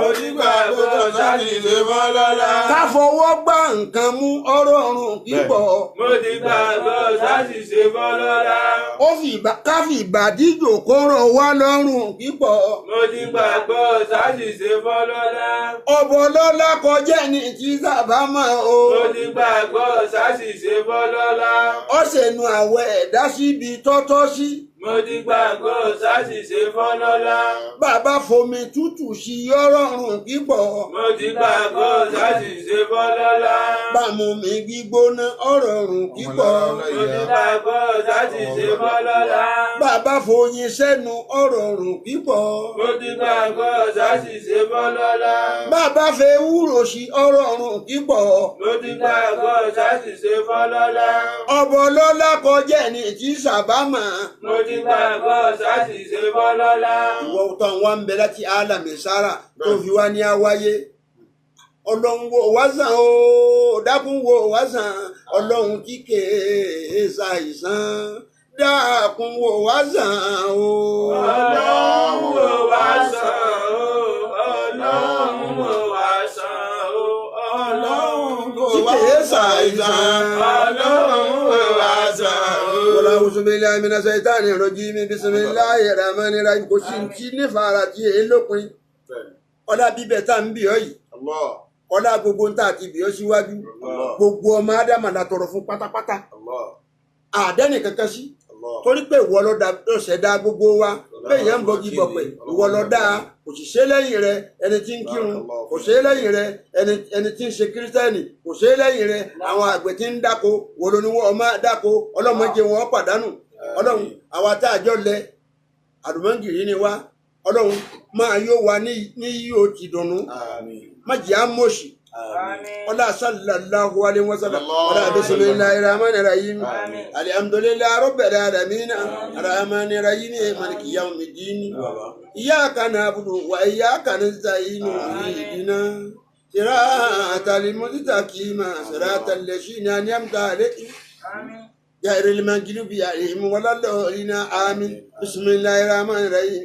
B: Mo ti gbàgbọ́ ṣàṣìṣe fọlọ́lá.
D: Ká fọwọ́ gbá nǹkan mú ọ̀rọ̀rùn kígbọ́.
B: Mo ti gbàgbọ́ ṣàṣìṣe fọlọ́lá.
D: Ó fi ká fi ìbàdí jòkó rọ̀ wá lọ́rùn kígbọ́.
B: Mo ti gbàgbọ́ ṣàṣìṣe fọlọ́lá.
D: Ọ̀bọ̀ lọ́la kọjá ní tí sábàmà o.
B: Mo ti gbàgbọ́ ṣàṣìṣe fọlọ́lá.
D: Ọ̀sẹ̀nu àwẹ̀ ẹ̀dá síbi tọ́tọ́ sí.
B: Mo ti gbàgbọ́ ṣàṣìṣe fọlọ́lá.
D: Bàbá fomi tútù sí ọ̀rọ̀rùn kígbọ́.
B: Mo ti gbàgbọ́ ṣàṣìṣe fọlọ́lá.
D: Bàmú mi gbígbóná ọ̀rọ̀rùn kígbọ́.
B: Mo ti gbàgbọ́ ṣàṣìṣe fọlọ́lá.
D: Bàbá foyin sẹ́nu ọ̀rọ̀rùn kígbọ́.
B: Mo ti gbàgbọ́ ṣàṣìṣe fọlọ́lá.
D: Bàbá fẹ́ wúrò sí ọ̀rọ̀rùn kígbọ́.
B: Mo ti gbàgbọ́ ṣàṣìṣe fọlọ́lá.
D: Ọ̀bọ̀ lọ́la kọjá ní tí sábàmà.
B: Mo ti gbàgbọ́ ṣàṣìṣe fọlọ́lá.
D: Ìwọ tó ń wá ń bẹ láti álàmì sára tó fi wá ní àwáyé. Ọlọ́run wo wá sàn o, dákun wo wá sàn, ọlọ́run tí kèé ṣàìsàn, dákun wo wá sàn o.
B: Ọlọ́run wò wá sàn o, Ọlọ́run wò wá sàn o, Ọlọ́run wò
D: Tí
B: wá
D: kèé
B: sàn.
D: ṣàìsàn.
B: Ọlọ́run wò wá sàn o.
D: Wala auzubillahi minash shaitani rajim, bismillahi rahmani rahim. Kò sí ti ní fara tí èé lópin. Ọlá bíbẹ̀ tá ń bì ọ́ yìí, ọlá gbogbo ń tà ti bì ọ́ síwájú. Gbogbo ọmọ Ádámà la tọrọ fún pátápátá. Àdẹ́nì kankan sí. Torí pé ìwọ ló dá ló ṣẹ̀dá gbogbo wa. Bẹ́ẹ̀ yẹn ń bọ́gi bọ̀pẹ̀, ìwọ ló dá a. Kò sì ṣe lẹ́yìn rẹ ẹni tí ń kírun, kò ṣe lẹ́yìn rẹ ẹni tí ń ṣe kírísítẹ́nì, kò ṣe lẹ́yìn rẹ àwọn àgbẹ̀ tí ń dáko, wo ló ní wọ́n ọmọ dáko, ọlọ́mọdé wọn pàdánù. Ọlọ́run àwa tá a jọ lẹ àlùmọ́ngìrì ni wá. Ọlọ́run máa yó wa ní yíyó ti dùnnú, má jẹ́ àmọ̀ṣì. Ọlá sallallahu alaihi wasallam. Ọlá bismillahir rahmanir rahim. Alhamdulillahi rabbil alamin. Arrahmanir rahim. Maliki yawmiddin. Iyyaka na'budu wa iyyaka nasta'in. Ihdina siratal mustaqim. Siratal ladzina an'amta alaihim. غير المغضوب عليهم ولا الضالين. آمين. بسم الله الرحمن الرحيم.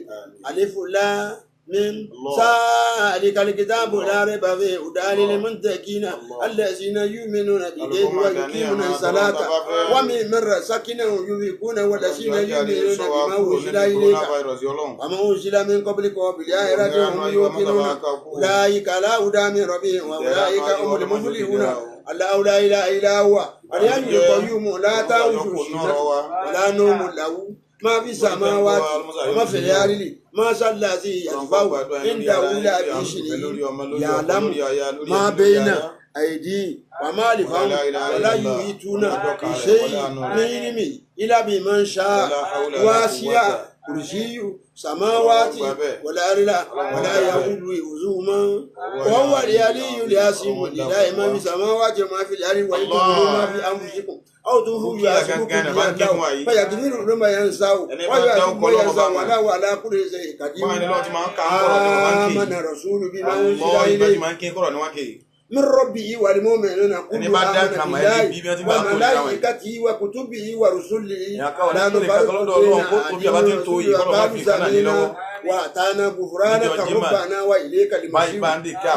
D: ألف لام ميم. ذلك الكتاب لا ريب فيه هدى للمتقين الذين يؤمنون بالغيب ويقيمون الصلاة ومما رزقناهم ينفقون والذين يؤمنون بما أنزل إليك وما أنزل من قبلك وبالآخرة هم يوقنون أولئك على هدى من ربهم وأولئك هم المفلحون. الله لا إله إلا هو الحي القيوم لا تأخذه سنة ولا نوم له ما في السماوات وما في الأرض ما شاء الذي يشفع عنده إلا بإذنه يعلم ما بين أيديهم وما خلفهم ولا يحيطون بشيء من علمه إلا بمن شاء وسع كرسيه السماوات والأرض ولا يؤوده حفظهما وهو العلي العظيم. لله ما في السماوات وما في الأرض وإن تبدوا ما في أنفسكم أو تخفوه يحاسبكم به الله فيغفر لمن يشاء ويعذب من يشاء والله على كل شيء قدير. آمن الرسول بما أنزل إليه من ربه والمؤمنون كل آمن بالله وملائكته وكتبه ورسله لا نفرق بين أحد من رسله وقالوا سمعنا وأطعنا غفرانك ربنا وإليك المصير.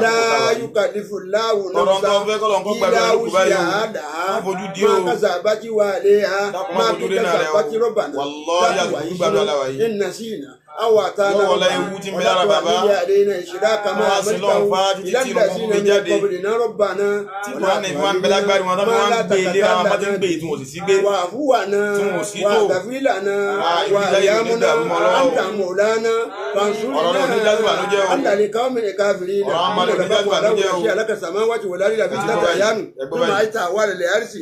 D: لا يكلف الله نفسا إلا وسعها لها ما كسبت وعليها ما اكتسبت. ربنا لا تؤاخذنا إن نسينا أو أعطانا ولا تحمل علينا إصرا كما حملته إلى الذين من قبلنا. ربنا ولا تحملنا ما لا طاقة لنا واعف عنا واغفر لنا وارحمنا أنت مولانا فانصرنا على القوم الكافرين. لك السماوات والأرض في ستة أيام ثم استوى على العرش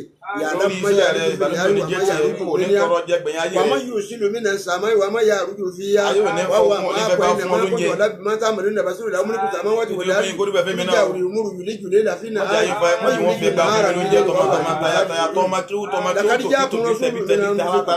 D: يعلم ما يلج في الأرض وما يخرج منها وما يرسل من السماء وما يعرج فيها وهو معكم أينما كنتم وما تعملون بصير. له ملك السماوات والأرض يرجع الأمور يولج الليل في النهار ويولج النهار في الليل. لقد جاءكم رسول من أنفسكم.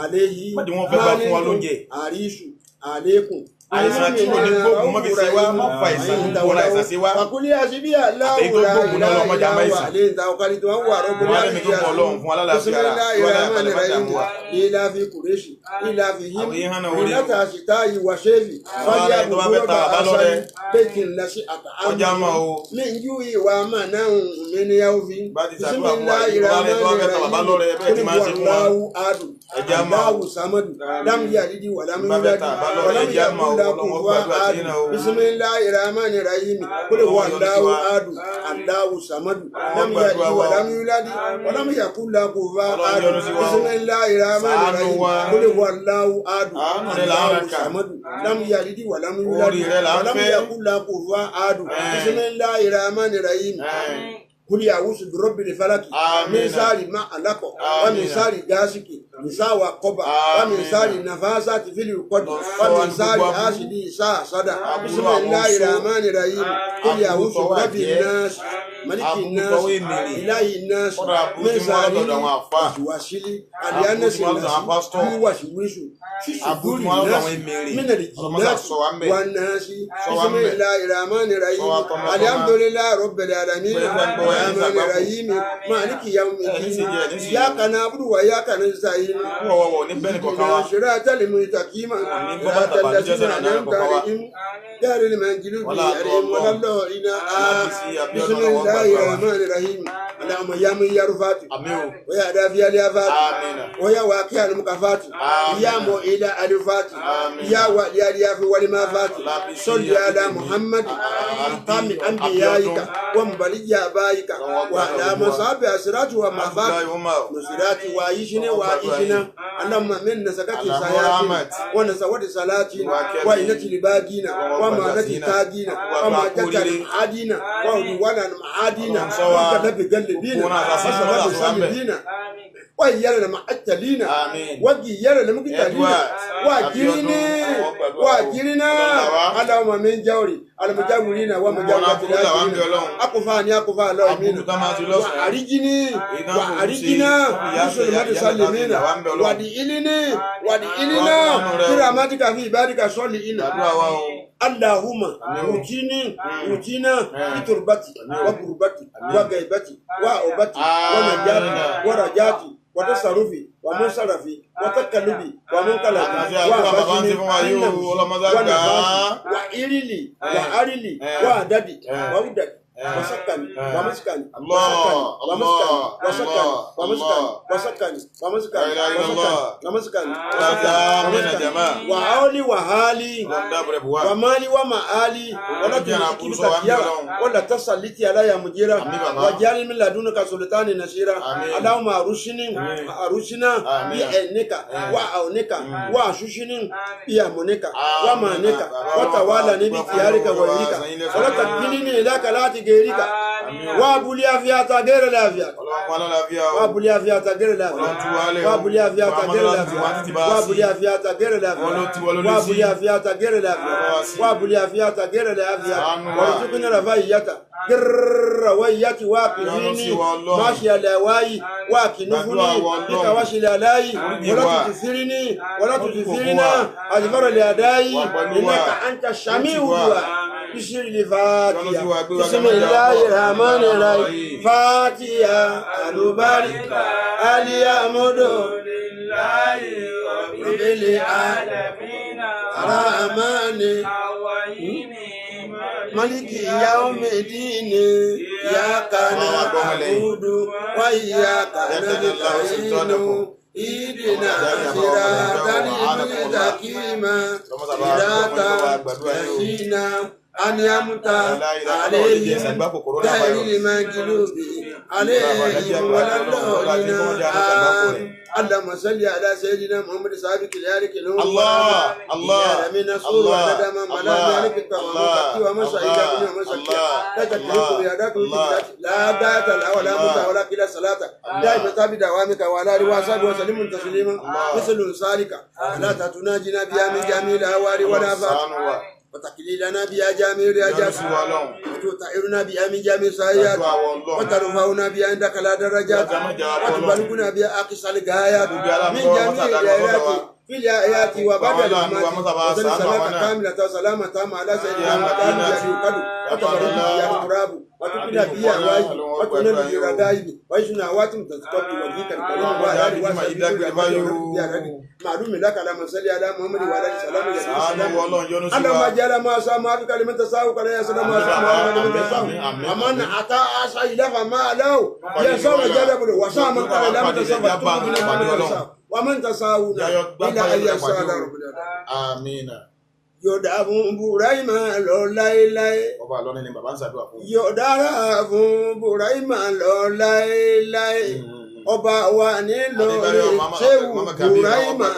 D: Àléyìí
A: Má jẹ́ wọ́n fẹ́ gbà fún wa lóúnjẹ.
D: Àríṣù àlékún.
A: Àìsàn tí kò ní gbóògùn má fi ṣe wá, má fa àìsàn tó ń wọra àìsàn sí wá.
D: Wàkúlí àṣìbí
A: Àtẹ̀yí tó
D: aláwùrà
A: gbóògùn náà lọ́mọdé àmọ́ àìsàn.
D: àlẹ́ ìta ọ̀kárí tó wà rọ́gbọ́n
A: Wọ́n á lẹ́mìí tó mọ Ọlọ́run fún wa lálàáfíà ara,
D: Bismillahi
A: wọ́n á
D: rahmani
A: lálàáfíà
D: rahim.
A: mú wa.
D: Ìlà fi kùrẹ́ṣì, ìlà fi him,
A: Àwọn yìí hànà orí o.
D: ìlàtà àṣìta ìwà ṣẹ́fì,
A: Àwọn ará ẹ̀ tó bá fẹ́ ta bàbá lọ́rẹ.
D: Bẹ́ẹ̀kì ńlá sí àtàwọn.
A: Ọjà mọ́ o.
D: Mi ń jú ìwà máa náà mi ní yàwó fi.
A: Bá ti ṣàdúrà fún wa, yìí wọ́n á lẹ́ tó bá fẹ́ ta bàbá lọ́rẹ, bẹ́ẹ̀ ti máa ń ṣe fún wa.
D: Allahu adu.
A: Ẹja mọ́ o.
D: Allahu samadu. Lam yalidi wa lam
A: Bá fẹ́ ta
D: yuladi.
A: bàbá lọ́rẹ,
D: Wa lam
A: ẹja mọ́ o.
D: yakun lahu
A: Ọlọ́run ó
D: kufuwan
A: gbàdúrà
D: ahad.
A: sí náà o.
D: Bismillahi rahmani rahim. Qul huwa Allahu ahad. Allahu samadu. Lam
A: Ọlọ́run gbàdúrà
D: yalidi
A: wa
D: wa
A: o.
D: lam yuladi. Wa lam yakun lahu kufuwan
A: Ọlọ́run
D: ahad.
A: yọ́nú sí wa o.
D: Bismillahi rahmani
A: Ṣàánú
D: rahim.
A: wa.
D: Qul huwa Allahu ahad.
A: Àánú rẹ̀ là ń
D: Allahu
A: ràn kà.
D: samadu. Lam yalidi wa lam yuladi.
A: Orí rẹ̀ là ń
D: Wa lam
A: fẹ́.
D: yakun lahu kufuwan ahad. Bismillahi rahmani rahim. Kuli awusu bi rabbil falaki
A: Amina.
D: min sari ma alako wa min
A: Amina.
D: sari gasiki misawa koba wa min
A: Amina.
D: sari nafasati fil uqad
A: Lọ
D: wa
A: sọ
D: min
A: wa ní
D: sari
A: gbogbo aburú.
D: asidi sa sada
A: Aburú àwọn
D: bismillahi
A: oṣó.
D: rahmani rahim kuli
A: Aburú
D: awusu
A: tọwọ́
D: rabbil
A: àjẹ́.
D: nas maliki
A: Aburú
D: nas
A: tọwọ́ èmèrè.
D: ilahi nas
A: Kọ́dà aburú
D: min
A: tí wọ́n
D: sari
A: lọ́dọ̀ àwọn àfáà.
D: wàsílì
A: Aburú
D: alianasi
A: tí wọ́n lọ́dọ̀ àwọn
D: nasi
A: pásítọ̀.
D: wíwàsíwísù
A: Aburú tí
D: sísùdúrì
A: wọ́n lọ́dọ̀ àwọn
D: nasi
A: èmèrè.
D: mínàlì
A: Ọlọ́mọsà
D: jìnnàtì
A: sọ wá ń bẹ̀.
D: wà nasi
A: Sọ wá ń bẹ̀.
D: bismillahi rahmani rahim
A: Sọ wá tọmọtọmọ.
D: alhamdulillahi rabbil alamin
A: Pẹ̀lú ẹgbẹ́ wa ẹni
D: rahmani
A: sàgbákò.
D: rahim maliki
A: Ẹni
D: yawmiddin
A: sì jẹ́, ẹni sì jẹ́.
D: iyyaka na'budu wa iyyaka nasta'in
A: Wọ̀wọ̀wọ̀ ní bẹ́ẹ̀ nìkọ̀ọ̀kan wa.
D: صراط المستقيم
A: Ní gbọ́ bàtà
D: صراط
A: bànújẹ́
D: الذين
A: sọ̀rọ̀ náà
D: أنعمت
A: kọ̀ọ̀kan wa.
D: عليهم غير المغضوب
A: Wọ́n láàánú
D: عليهم ولا
A: Ọlọ́run.
D: الضالين
A: Lábísí Abíọ́dún
D: بسم
A: ọlọ́wọ́
D: الله
A: gbàdúrà wa.
D: الرحمن الرحيم اللهم يا من يرفعت
A: Àmín o.
D: ويا دافع الآفات
A: Àmín.
D: ويا واقع المكافات
A: آمين.
D: يا مؤيد الفات
A: آمين.
D: يا ولي الياف والمافات
A: Lábísí
D: صل على
A: Abídèmí.
D: محمد خاتم أنبيائك
A: Abíọ́dún.
D: ومبلغ آبائك
A: Ọlọ́run
D: وعلى
A: gbàdúrà wa.
D: مصاب أسرات ومافات
A: Abdullahi Umar.
D: نصرات وعيشنا
A: Ọlọ́run gbàdúrà
D: وعيشنا
A: yín.
D: اللهم من نسكت
A: Àlàmú
D: سياتنا
A: Ahmed.
D: ونسوت صلاتنا
A: Ìwà Kẹ́mi.
D: وإنة لباقينا
A: Ọlọ́run
D: وما
A: gbàdúrà
D: نتي
A: sí náà.
D: تاجينا
A: Gbàdúrà
D: وما
A: kú
D: جت
A: oríire.
D: معادينا وعدوانا معادينا
A: Ọlọ́run ṣọ́ wa.
D: وكذب قلبينا
A: Gbogbo náà sàṣìṣe
D: وسبب
A: náà sọ wá ń bẹ̀.
D: سلبينا وإيانا معتلينا
A: Àmín.
D: وجيانا مقتلينا
A: Edward.
D: واجرني
A: Abíọ́dún. Ọlọ́run gbàdúrà o.
D: واجرنا
A: Ọlọ́run là wá.
D: اللهم من جوري المجاورين ومجاورات
A: Gbogbo náà là wá ń bẹ
D: الآخرين
A: Ọlọ́run.
D: أقفاني أقفا الله
A: Aburú
D: منا
A: tá máa ti lọ́sàn-án.
D: وأرجني
A: Èyí tán fòrú ṣe,
D: وأرجنا
A: ìyá ṣe,
D: بسلمة
A: ìyá
D: سلمين
A: ìyá là wá ń bẹ Ọlọ́run.
D: وادئلني وادئلنا
A: Wá fún àánú rẹ o.
D: برحمتك في عبادك الصالحين
A: Gbàdúrà wa o.
D: اللهم اوتيني اوتينا بتربتي وقربتي وغيبتي وعوبتي ونجاتي
A: آمين.
D: ورجاتي وتصرفي ومنصرفي وتكلبي ومنقلبي
A: Àti àdúrà bàbá ń ṣe fún wa yìí o, ọlọ́mọdé àgbà.
D: وإرلي وأرلي وعددي ووددي وسكني ومسكني
A: الله،
D: وسكني ومسكني
A: الله،
D: وسكني
A: الله.
D: ومسكني وسكني
A: La ilaha illallah.
D: ومسكني
A: Láti àmín jàmá.
D: وعولي وهالي
A: Ọlọ́run dáàbò rẹ̀ bò wá.
D: ومالي ومآلي ولا
A: Ọlọ́run jẹ́
D: تشرك
A: àbúrú sọ wá ń bẹ
D: بك
A: Ọlọ́run.
D: ولا تسلط علي مجيرا
A: Àmín bàbá.
D: واجعل من لدنك سلطان نصيرا
A: Àmín.
D: اللهم أرشني أرشنا
A: Àmín.
D: بعينك وعونك وأششني بأمنك
A: Àmín.
D: ومانك
A: Bàbá
D: وتوالني
A: ọlọ́run bá
D: باختيارك
A: wa
D: وغيرك
A: san yín lẹ́san.
D: ولا تكلني إلى كلات غيرك وابلي عافية غير العافية
A: Ọlọ́run fún alálàáfíà o.
D: وابلي عافية غير العافية
A: Ọlọ́run tú wa lẹ̀ o.
D: وابلي عافية
A: Wàá
D: غير
A: mọ́tò láti wá
D: العافية
A: títí bá a sí.
D: وابلي عافية غير العافية
A: Wọ́n ló ti wọ́n ló lé sí.
D: وابلي عافية غير العافية
A: Ọlọ́run wá sí.
D: وابلي عافية غير العافية
A: Ṣàánú wa.
D: وارزقنا رفاهية غير ويات
A: Yọ́nú
D: واقفيني
A: sí wa Ọlọ́run.
D: ماشي على واي واكنفني
A: Gbàdúrà wa Ọlọ́run.
D: بك واشي علي
A: Oríjì
D: ولا
A: wa.
D: تكثرني ولا
A: Wọ́n kò fún
D: تكثرنا
A: wa.
D: أجبر لأدائي
A: Wà pẹ̀lú wa.
D: إنك أنت السميع
A: Oríjì wa.
D: الدعاء بسر
A: Yọ́nú sí wa,
D: الفاتحة
A: gbé wa
D: بسم
A: ga mọ́jà
D: الله
A: ọkọ̀.
D: الرحمن الرحيم فاتحة البارك اليامد رب العالمين الرحمن مالك يوم الدين إياك نعبد وإياك نستعين اهدنا صراط المستقيم صراط الذين أنعمت عليهم غير المغضوب عليهم ولا الضالين آمين. اللهم صل على سيدنا محمد صاحب كلارك
A: الله، الله،
D: من
A: الله، الله، الله،
D: لا تكلف
A: الله،
D: بيدك
A: الله،
D: لا داعي لا ولا
A: الله.
D: مدة ولا كلا صلاة دائما تابع دوامك وعلى آله وصحبه وسلم تسليما
A: الله.
D: مثل ذلك لا تناجينا بها من جميع الأهوال ولا آفات
A: Ṣàánú wa.
D: وتقليلنا بها جامع الرياجات وتطهرنا بها من جميع السيئات وترفعنا بها عندك لا درجات وتبلغنا بها أقصى الغايات من جميع الآيات في الآيات وبعد الممات وصل صلاة كاملة وسلامة تامة على سيدنا محمد وتبارك بها التراب وتقنا بها الواجب وتنال بها الرغائب ويسنا واتم تستقبل وجهك الكريم وعلى آله وصحبه معلوم لك على من صلى على محمد وعلى آله وسلم اللهم اجعل ما سامع بكلمة تساوي كلا يا سلام ما تساوي ومن أتى عصى إلى فما له يسوع جلب وسام قال لا تساوي ومن تساونا إلى أن يسأل رب العالمين.
A: آمين.
D: Yọ̀dá fún Buraima lọ láéláé.
A: Ọba àlọ́ ni bàbá ń ṣàdúrà fún.
D: Yọ̀dára fún Buraima lọ láéláé. Ọba wa nílọrin Ṣéwù Buraima.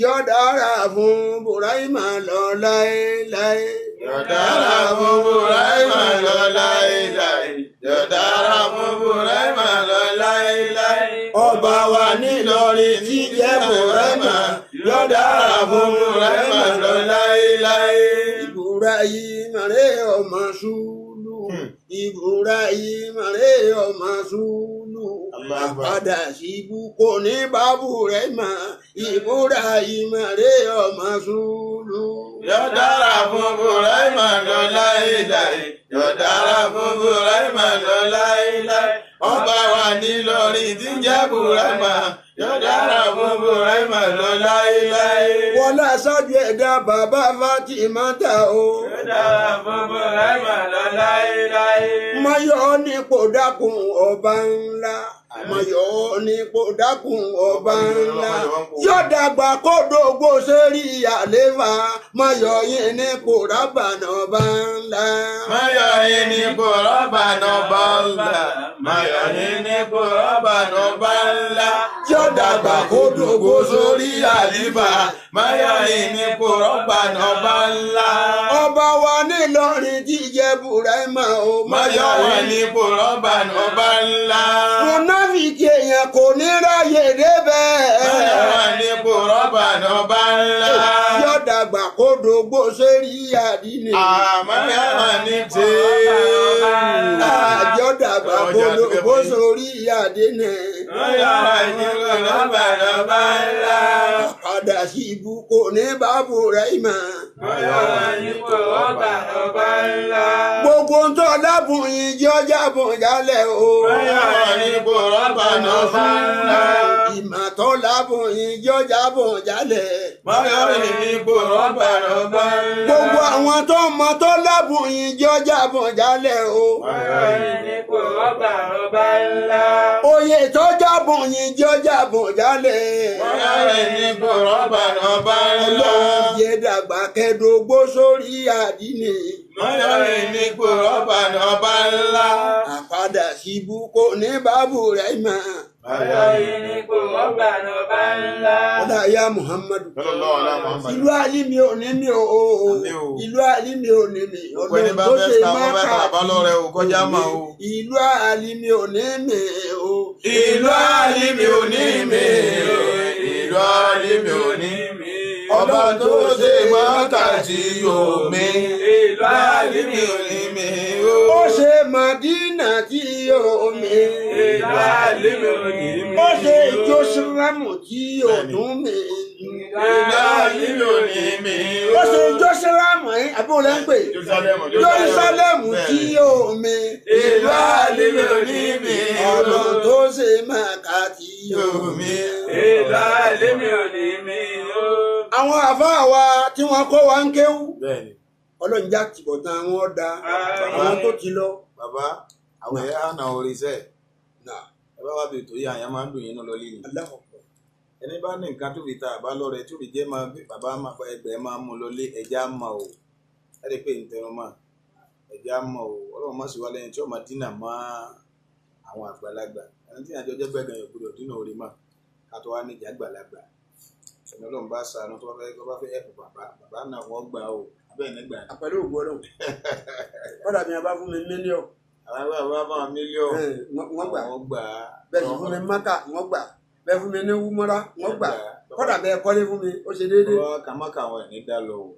D: Yọ̀dára fún Buraima lọ láéláé.
B: Yọ̀dára fún Buraima lọ láéláé. Yọ̀dára fún Buraima lọ láéláé.
D: Ọba wa nílọrin tí jẹ́ Buraima.
B: Yọ̀dára fún Buraima lọ láéláé.
D: Ibrahim rẹ̀ ọmọ Sùúlù. Ibrahim rẹ̀ ọmọ Sùúlù. Àpadà síbú kò ní bá Buraima. Ibrahim rẹ̀ ọmọ Sùúlù.
B: Yọ̀dára fún Buraima lọ láéláé. Yọ̀dára fún Buraima lọ láéláé. Ọba wa nílọrin tí ń jẹ́ Buraima. Yọ̀dára fún Buraima lọ láéláé.
D: Wọlá ṣáájú ẹ̀dá bàbá Fátímátà o.
B: Yọ̀dára fún Buraima lọ láéláé.
D: Mayọ̀ nípò dákun ọba ńlá. Mayọ̀ nípò dákun ọba ńlá. Yọ̀dàgbà kó dògbò sórí àléfà. Mayọ̀ yìí nípò rábànà ọba ńlá.
B: Mayọ̀ yìí nípò rábànà ọba ńlá. Mayọ̀ yìí nípò rábànà ọba ńlá. Yọ̀dàgbà kó dògbò sórí àléfà. Mayọ̀ yìí nípò rábànà ọba ńlá.
D: Ọba wa nílọrin tí jẹ́ Buraima o.
B: Mayọ̀ yìí nípò rábànà ọba ńlá.
D: Mùnáfíkì èèyàn kò ní ráyè débẹ̀.
B: Mayọ̀ yìí nípò rábànà ọba ńlá.
D: Yọ̀dàgbà kó dògbò sórí àdínì.
B: Àmọ́ ní tèèrú.
D: Yọ̀dàgbà kó dògbò sórí àdínì.
B: Mayọ̀ yìí nípò rábànà ọba ńlá.
D: Padà sí ibú kò ní bá Buraima.
B: Mayọ̀ yìí nípò rábànà ọba ńlá.
D: Gbogbo ń tọ́ lábùn yìí jẹ́ ọjà bùn jálẹ̀ o.
B: Mayọ̀ yìí nípò rábànà ọba ńlá.
D: Ìmọ̀tọ́ lábùn yìí jẹ́ ọjà bùn jálẹ̀.
B: Mayọ̀ yìí nípò rábànà ọba ńlá.
D: Gbogbo àwọn tó mọ tó lábùn yìí jẹ́ ọjà bùn jálẹ̀ o.
B: Mayọ̀ yìí nípò rábànà ọba ńlá.
D: Oyè tó jábùn yìí jẹ́ ọjà bùn jálẹ̀.
B: Mayọ̀ yìí nípò rábànà ọba ńlá.
D: Ọlọ́run jẹ́ dàgbà kẹ́dógbó sórí àdínì.
B: Mayọ̀ yìí nípò rábànà ọba ńlá.
D: Àpadà síbú kò ní bá Buraima.
B: Mayọ̀ yìí nípò rábànà ọba ńlá.
D: Ọlá ya Muhammadu.
A: Sallallahu alaihi Muhammad.
D: Ìlú Alimi ò ní mi o.
A: Àmín o.
D: Ìlú Alimi ò ní mi.
A: Gbogbo ẹni bá fẹ́ ta wọ́n bá ta bàbá lọ́rẹ o, kọjá mọ́ o.
D: Ìlú Alimi ò ní mi o.
B: Ìlú Alimi ò ní mi o. Ìlú Alimi ò ní mi. Ọba tó ṣe Mákà tí yóò mi. Ìlú Alimi ò ní mi o.
D: Ó ṣe Màdínà tí yóò mi.
B: Ìlú Alimi ò ní mi.
D: Ó ṣe Jósírámù tí yóò tún mi.
B: Ìlú Alimi ò ní mi o.
D: Ó ṣe Jósírámù ẹ̀ àbí òun lẹ́ ń pè. Jerúsálẹ́mù tí yóò mi.
B: Ìlú Alimi ò ní mi o.
D: Ọlọ́run tó ṣe Mákà tí yóò mi.
B: Ìlú Alimi ò ní mi o.
D: Àwọn àfáà wa tí wọ́n kọ́ wa ń kéwú.
A: Bẹ́ẹ̀ni.
D: Ọlọ́run já tìbọ̀tán àwọn ọ̀dà àwọn tó ti lọ.
A: Bàbá àwọn ẹ̀yà àna orí sẹ́ẹ̀. Ẹ bá wá bí ètò yìí àyàn máa ń dùn yín lọ líyìn. Ẹni bá ní nǹkan tó fi ta àbá lọ́rẹ tó fi jẹ́ máa bí bàbá máa fa ẹgbẹ́ máa mú lọlé ẹja mọ̀ o. Ẹ rí i pé ntẹnu mọ̀ ẹja mọ̀ o. Ọlọ́run má sì wá lẹ́yìn tí ó máa dínà mọ́ àwọn àgbàlagbà. Ẹni tí àjọ jẹ́ gbẹ̀gàn yóò gbọdọ̀ dínà orí mọ̀ ká tó wá níjà àgbàlagbà. Ẹni Ọlọ́run bá ṣàánú tó bá fẹ́ ẹ̀pù bàbá bàbá náà wọ́n gbà o. Abẹ́ ẹ̀ nígbà.
D: Àpẹẹrẹ ògùn Ọlọ́run. Kọ́dà mi àbá fún mi mílíọ̀nù.
A: Àwọn bàbá bá wọn mílíọ̀nù.
D: Wọ́n gbà.
A: Wọ́n gbà.
D: Bẹ́ẹ̀ sì fún mi Mákà wọ́n gbà. Bẹ́ẹ̀ fún mi ní Wúmọ́rá wọ́n gbà. Kọ́dà bẹ́ẹ̀ kọ́lé fún mi ó ṣe déédéé.
A: Wọ́n kà má kà wọ́n ẹ̀ ní dá lọ o.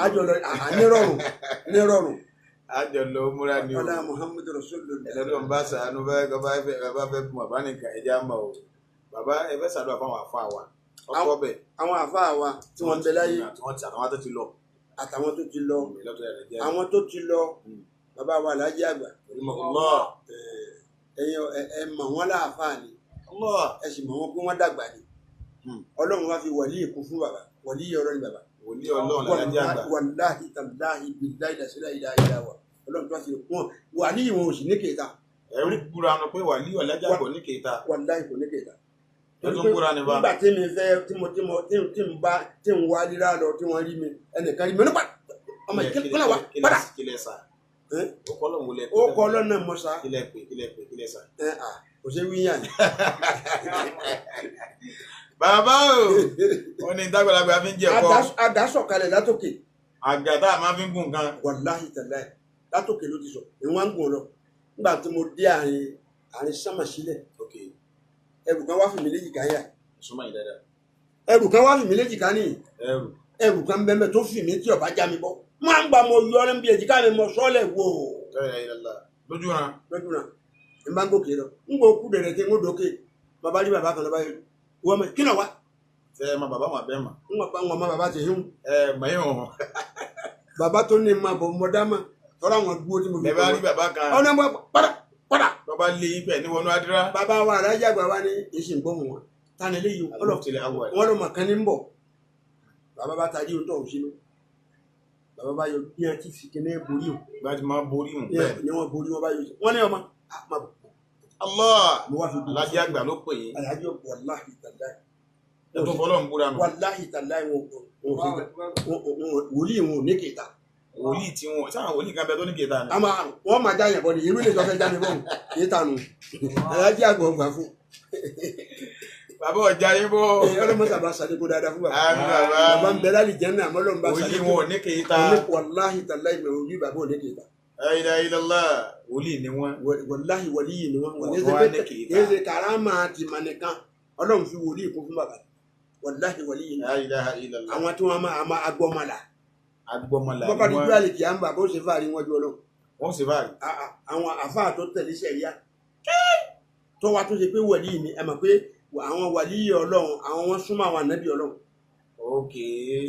D: Àjọ lọ nírọ̀rùn nírọ̀rùn.
A: Àjọ lọ múra ni o.
D: Ọlá Muhammadu Rasulullah.
A: Ẹlọ́dún bá sàánú bá fẹ́ bùn bàbá nìkan ẹ̀já mọ̀ o. Bàbá ẹ fẹ́ sàdúrà fáwọn àfa wa. Ọkọ bẹ̀.
D: Àwọn àfa wa tí wọ́n ń bẹ láyé.
A: Àtàwọn tó ti lọ.
D: Àtàwọn tó ti lọ. Àwọn tó ti lọ. Bàbá wa Alhaji àgbà. Ẹ̀yin ẹ mọ̀ wọ́n láàfáà ni. Ẹ sì mọ̀ wọ́n pé wọ́n dàgbà ni. Ọlọ́run wá fi wàlíì kún fún bàbá. Wàlíì ọ̀rọ̀ ni bàbá.
A: Wòlíì Ọlọ́run l'Alhaji àgbà.
D: Wàláhì tàláhì bíláì làṣílá ìlà ìlà wa. Ọlọ́run tó wá fi kún wàlíì wọn ò sì ní kèéta.
A: Ẹ ń búra nu pé wàlíì Alhaji àgbà ní kèéta.
D: Wàláhì kò ní kèéta.
A: Ẹ tún búra ní bá.
D: Nígbà tí mi fẹ́ tí mo tí mo tí n bá tí n wá líra lọ tí wọ́n rí mi ẹnìkan rí mi nípa ọmọ ìkílẹ̀ wa padà.
A: Kílẹ̀ sà. Ó kọ́ lọ́n wọlé.
D: Ó kọ́ lọ́nà mọ́ sa.
A: Kílẹ̀ pè kílẹ̀ pè kílẹ̀ sà.
D: Ẹ à kò ṣe wíyàn.
A: Bàbá o, wọ́n ní dàgbàlagbà fi ń jẹ ẹ̀kọ́.
D: Àdá sọ̀kalẹ̀ látòkè.
A: Àgbà tá a máa fi ń gùn kan.
D: Wàláhì tàláhì látòkè ló ti sọ, ìwọ̀n ń gùn lọ. Nígbà tí mo dé àárín sánmà sílẹ̀. Ẹrù kan wá fún mi léjìká yà.
A: Súnmọ́ yìí dáadáa.
D: Ẹrù kan wá fún mi léjìká nìyí.
A: Ẹrù.
D: Ẹrù kan bẹ́ẹ̀ tó fì mí tí ọba já mi bọ́. Mo máa ń gbà mo yọ ọ́ níbi èjìká mi mo sọ́ọ̀lẹ̀ wò.
A: Lójú ran.
D: Lójú ran. N bá ń gòkè lọ. N kò kú dẹ̀rẹ̀ tí n kò dókè. Bàbá rí bàbá kan lọ báyìí. Wọ́n mọ̀ kí ló wá.
A: Ṣé ẹ mọ bàbá wọn abẹ́ mọ̀?
D: N kò wọn mọ bàbá ti hín.
A: Ẹ mọ̀ yín wọn.
D: Bàbá tó ní ma bọ̀ mọ́ dá mà. Tọ́lá wọn dúró tí mo fi.
A: Bẹ́ẹ̀ bá rí bàbá kan.
D: Ọ̀nà mọ̀ padà padà.
A: Bàbá lé ibẹ̀ ní wọnú adúrá.
D: Bàbá wa Alhaji àgbà wa ní èsì ń gbóhùn wọn. Tani lè yí wọn lọ mọ̀ kan ní ń bọ̀. Bàbá bá tají ohun tó ń sínú. Bàbá bá yọ bí wọn ti fi kíní borí o.
A: Bá ti máa borí òun bẹ́ẹ̀.
D: Ni wọn borí wọn bá yọ. Wọ́n ní ọmọ má bọ̀.
A: Allah!
D: Mo wá fi gbogbo
A: Alhaji àgbà ló pè é.
D: Alhaji wàláhì tàláhì.
A: Ẹ tó fọlọ́ ń búra nù.
D: Wàláhì tàláhì wọn wòlíì wọn ò ní kèéta.
A: Wòlíì tí wọn sáwọn wòlíì kan bẹ tó ní kèéta ni.
D: Àmọ́ wọn máa já yẹn bọ́ ni irú ilé ìjọba já mi bọ́ọ̀n kèéta nù. Alhaji àgbà ọgbà fún.
A: Bàbá ọjà yín bọ̀.
D: Ọlọ́mọ sábà sàlékò dáadáa fún bàbá.
A: Àmín bàbá.
D: Bàbá ń bẹ láti jẹ́ náà àmọ́ ọlọ́mọ bá
A: Wòlíì
D: sàlékò.
A: wọn ò ní kèéta.
D: Wàláhì tàláhì wòlíì bàbá ò ní kèéta.
A: La ilaha illallah wòlíì ni wọ́n.
D: Wàláhì wàlíì ni wọ́n.
A: Wọ́n wá ní kèéta.
D: Kìí ṣe kàrámà ti mà nìkan. Ọlọ́run fi wòlíì kún fún bàbá. Wàláhì wàlíì ni.
A: La ilaha illallah.
D: Àwọn tí wọ́n máa agbọ́mọlà.
A: Agbọ́mọlà ni
D: Bọ́kọ̀
A: wọ́n.
D: dídú àlè kìí à ń bà bó ṣe fàárí wọn ju Ọlọ́run.
A: Wọ́n sì fàárí.
D: Àwọn àfáà tó tẹ̀lé ṣẹ̀ríà. Tó wá tó ṣe pé wàlíì ni ẹ mọ̀ pé àwọn wàlíì Ọlọ́run àwọn wọn súnmọ́ àwọn ànábì Ọlọ́run.
A: Ok.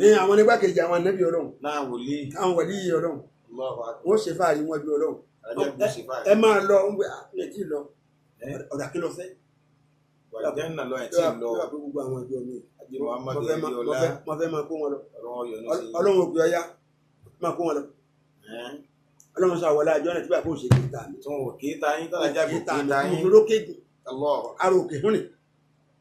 D: Ní àwọn onígbàkejì àwọn ànábì Ọlọ́run.
A: Náà wòlíì.
D: Àwọn wàlíì Ọlọ́run.
A: Allahu akbar.
D: Wọ́n ṣe fàárí wọn ju Ọlọ́run.
A: Alhaji àgbà ṣe fàárí.
D: Ẹ máa lọ ń gbé àmì tí lọ. Ọ̀dà kí ló fẹ́?
A: Wàlìjánà lọ ẹ̀ tí lọ.
D: Yóò wá pé gbogbo àwọn ìjọ mi.
A: Ajé Muhammadu Ẹ̀díọlá.
D: Mo fẹ́ máa kó wọn lọ.
A: Ọlọ́run
D: Ọlọ́run òkè ọya máa kó wọn lọ. Ọlọ́run sọ àwọlé àjọ náà tí bàbá òṣèlú kìí ta mi.
A: Tí wọn ò kìí ta yín tọ́lá jágò
D: Kìí ta
A: kìí
D: mi.
A: ta
D: Mo
A: yín.
D: fi rókè gùn.
A: Allah.
D: Ara òkè hún ni.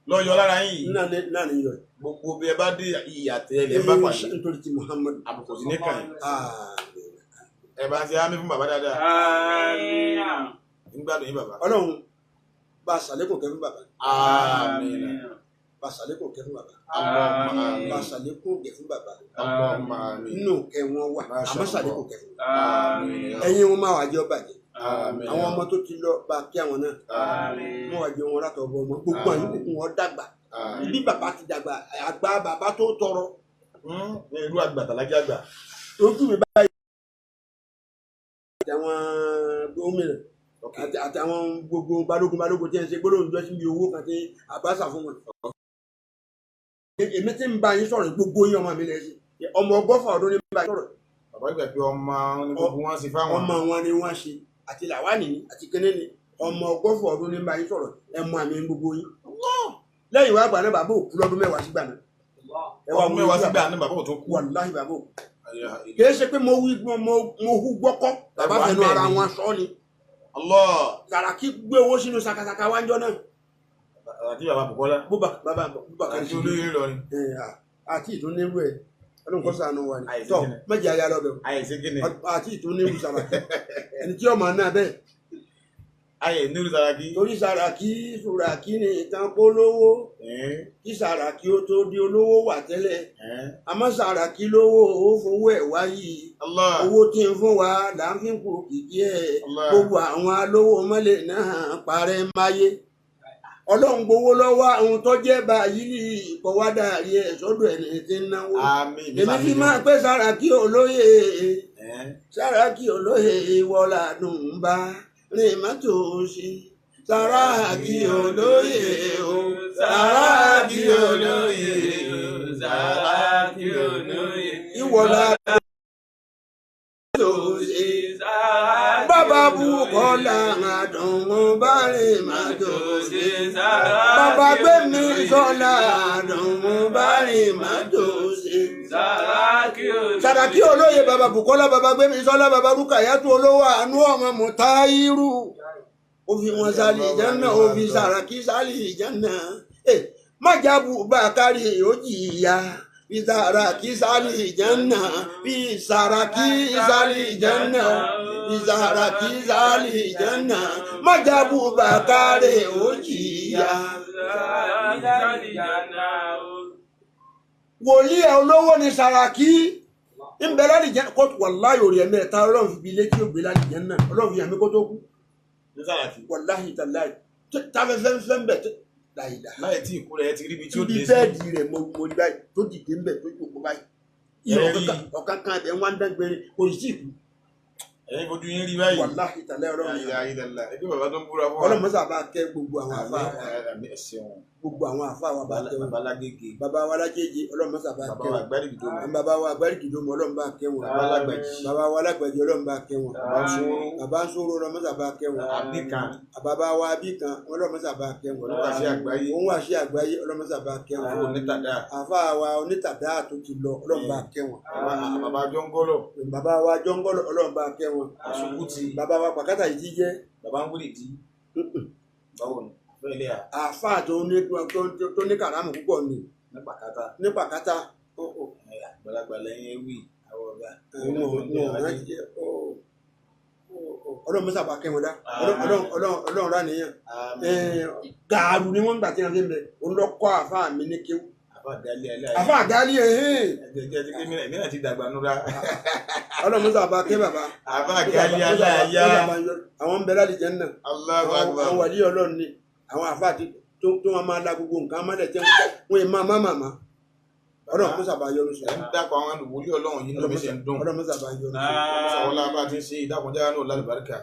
A: Lọ́yọ̀ lára yín yìí.
D: Náà ni yọ.
A: Gbogbo bí ẹ bá dé ìyà tẹ ẹ lè bá pàdé.
D: Nítorí ti Muhammadu.
A: Àbùkù sí ní kàn yín.
D: Àmín.
A: Ẹ bá ti ámì fún bàbá dáadáa.
B: Àmín.
A: Ń gbádùn yín bàbá.
D: Ọlọ́run bá a ṣàlékún kẹ́ fún bàbá.
A: Àmín.
D: Bá a ṣàlékún kẹ́ fún bàbá.
A: Allahumma àmín.
D: Bá a ṣàlékún kẹ́ fún bàbá.
A: Allahumma àmín.
D: Nínú kẹ́ wọn wà.
A: Masha
D: Àmọ́ ṣàlékún kẹ́ fún bàbá.
A: Àmín.
D: Ẹ̀yin wọn máa wà jẹ́ ọba jẹ́.
A: Àmín.
D: Àwọn ọmọ tó ti lọ bá a kí àwọn náà.
B: Àmín.
D: Wọ́n wà jẹ́ wọn látọ̀ bọ́ ọmọ. Gbogbo àyíkú wọn dàgbà.
A: Àmín.
D: Bí bàbá ti dàgbà, àgbà bàbá tó tọrọ.
A: Ní irú àgbà tàlájà àgbà.
D: Ojú mi báyìí. Àtàwọn gómìnà àtàwọn gbogbo balógun balógun tí ẹ ń ṣe gbólóhùn jọ síbi owó kan tí àbáṣà fún wọn. Èmi tí ń bá yín sọ̀rọ̀ gbogbo yín ọmọ mi lẹ sí. Ọmọ 120 ọdún ní bá yín sọ̀rọ̀.
A: Bàbá ìgbà pé ọmọ ní gbogbo wọn ṣe fáwọn.
D: Ọmọ wọn ni wọ́n ṣe àti làwánì ni àti kíní ni ọmọ 120 ọdún ní bá yín sọ̀rọ̀ ẹ mọ àmì gbogbo yín. Lẹ́yìn wá gbà náà bàbá òkú lọ́dún 10 sígbà náà. Ẹ wá
A: Ọdún 10 sígbà náà bàbá ò tó kú.
D: Wàláhì bàbá òkú. Kìí ṣe pé mo wí mo hu gbọ́kọ́ bàbá fẹnu ara wọn sọ ni.
A: Allah.
D: Sàràkí gbé owó sínú sakasaka wájọ́ náà.
A: Àti bàbá Bùkọ́lá.
D: Bàbá Bùbákar
A: Àti olóyè Ìlọrin.
D: Àti ìtúnirú ẹ̀ Ọlọ́run kó ṣàánú wa ni. Tọ́ mẹ́jẹ ayá lọ́bẹ̀ o.
A: Àyèsí gíní.
D: Àti ìtúnirú Sàràkí. Ẹni tí ọmọ náà bẹ́ẹ̀.
A: Ayé nírú Sàràkí.
D: Torí Sàràkí Sùràkí ni ìtàn polówó. Kí Sàràkí ó tó di olówó wà tẹ́lẹ̀. Àmọ́ Sàràkí lówó ó fowó ẹ̀ wáyé. Owó tí ń fún wa là ń fi kú kìkì ẹ̀. Gbogbo àwọn alówó mọ́lẹ̀ náà parẹ́ máyé. Ọlọ́run gbowó lọ́wọ́ àwọn tó jẹ́ báyìí ní ìkọ̀wádà rí ẹ̀ sọ́dọ̀ ẹni tí ń náwó. Èmi fi máa pé Sàràkí olóyè Sàràkí olóyè wọlá dùn bá rìn mọ́tò sí. Sàràkí olóyè o
B: Sàràkí olóyè Sàràkí olóyè
D: ìwọlá dùn sí. Bàbá Bùkọ́lá àdùn bá rìn mọ́tò sí. Bàbá Gbémi Sọ́lá àdùn bá rìn mọ́tò sí. Sàràkí olóyè bàbá Bùkọ́lá bàbá Gbémi Sọ́lá bàbá Rúkàyátù olówó àánú ọmọ Mùtáírù. Ó fi wọn sálì ìjánná, ó fi Sàràkí sálì ìjánná. Májàbù Bàkárì ó jìyà. Fi Sàràkí sálì ìjánná, fi Sàràkí sálì ìjánná, fi Sàràkí sálì ìjánná. Májàbù Bàkárì ó jìyà. Wòlíì ẹ̀ olówó ni Sàràkí ń bẹ láti jẹ́ kó wàláyò rẹ̀ mẹ́ta ọlọ́run fi bi létí ògbé láti jẹ́ náà ọlọ́run fi hàn mí kó tó kú wàláhì tàláhì táfẹ́fẹ́ ń fẹ́ ń bẹ̀ láìda.
A: Láì tí ìkú rẹ̀ ti ríbi tí ó
D: ibi
A: dé sí.
D: bẹ́ẹ̀dì rẹ̀ mo rí báyìí tó dìde ń bẹ̀ tó jòkó báyìí. Ọ̀kan kan ẹ̀ wá ń dán gbére kò sí ìkú.
A: Ẹ̀yin fojú yín rí báyìí.
D: Wàláhì tàláhì ọlọ́run
A: La ilaha illallah. Ẹgbẹ́ bàbá tó ń búra fún wa.
D: ọlọ́run mọ́sà bá kẹ́ gbogbo àwọn àfa wa
A: Àmín, ẹ ṣeun.
D: gbogbo àwọn àfa wa bá kẹ́ wọn.
A: Bàbá Lágége.
D: Bàbá wa Lágége ọlọ́run mọ́sà bá
A: Bàbá
D: kẹ́
A: wa
D: wọn.
A: Àgbárígìdómọ̀.
D: Bàbá wa Àgbárígìdómọ̀ ọlọ́run bá kẹ́ wọn.
A: Bàbá Lágbàjì.
D: Bàbá wa Lágbàjì ọlọ́run bá kẹ́ wọn.
A: Bàbá Sóró.
D: Bàbá Sóró ọlọ́run mọ́sà bá kẹ́ wọn.
A: Abíkan.
D: Bàbá wa Abíkan ọlọ́run mọ́sà bá kẹ́ wọn.
A: Oníwàásí àgbáyé.
D: Òun wà sí àgbáyé ọlọ́run mọ́sà bá kẹ́ wọn.
A: Àfọ onítàdá.
D: Àfa wa onítàdá tó ti lọ ọlọ́run bá kẹ́ wọn.
A: Bàbá Jọ́ngọ́lọ̀.
D: Bàbá wa Jọ́ngọ́lọ̀ ọlọ́run bá kẹ́ wọn.
A: Àsukúti.
D: Bàbá wa Pàkátà yìí ti jẹ́
A: Bàbá ń wúlì dí. Báwo ni? Fẹ́ ilé à.
D: àfa tó ní kàrámù púpọ̀ ni
A: Ní Pàkátà.
D: ní Pàkátà.
A: Àgbàlagbà lẹ́yìn ewì. Àwọn ọ̀gá.
D: Ọlọ́run mọ́sà bá kẹ́ wọn dá ọlọ́run rà nìyẹn. Gààrú ni wọ́n gbà tí wọ́n fi ń bẹ òun lọ kọ́ àfa mi ní kéwú.
A: Àfa àgálí alẹ́ ayé.
D: Àfa àgálí ẹ̀hìn.
A: Ẹ̀jẹ̀ jẹ́ kí mìíràn ti dàgbà núra.
D: Ọlọ́run mọ́sà bá kẹ́ bàbá.
B: Àfa àgálí alẹ́ ayé.
D: Àwọn ń bẹ láti jẹ́ náà.
B: Allahu Akbar.
D: Àwọn wàlíì Ọlọ́run ni àwọn àfa àti tó wọn máa la gbogbo nǹkan mọ́lẹ̀ jẹ́ wọn yìí máa má màmá. Ọlọ́run mọ́sà bá yọ́nú sí.
A: Ẹ̀ ń dákọ̀ àwọn wòlíì Ọlọ́run yìí ló ṣe ń dùn.
D: Ọlọ́run mọ́sà bá yọ́nú sí.
A: Sọ̀wọ́lá bá ti ń ṣe ìdákùnjá náà lálùbáríkà.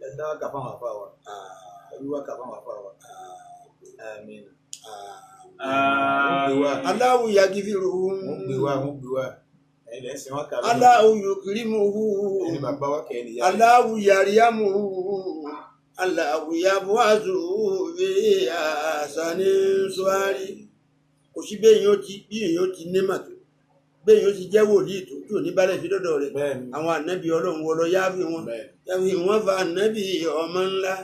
A: Ẹ dá wákà fáwọn àfa wa. Ẹ wí wákà fáwọn àfa wa. Àmín.
D: Allahu yagifiru.
A: Wọ́n gbé wá, wọ́n gbé wá. Ẹ̀yin lẹ́ ń sin wákà lónìí.
D: Allahu yukrimuhu.
A: Ẹni bàbá wa kẹ́ ẹni yá.
D: Allahu yariyamuhu. Allahu yabuazu bi asani suwari. Kò sí bẹ́ẹ̀ yóò ti bí èèyàn ti ní màtó bẹ́ẹ̀ yóò ti jẹ́ wòlíì tó tí ò ní balẹ̀ fi dọ́dọ̀ rẹ̀. Àwọn ànábì Ọlọ́run wọlọ yááfi wọn yááfi wọn fa ànábì ọmọ ńlá.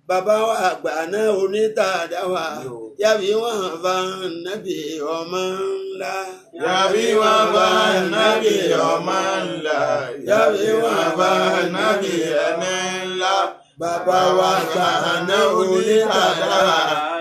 D: Bàbá wa àgbà náà onítàdá wa yááfi wọn fa ànábì ọmọ ńlá.
B: Yááfi wọn fa ànábì ọmọ ńlá. Yááfi wọn fa ànábì ẹni ńlá. Bàbá wa àgbà náà onítàdá wa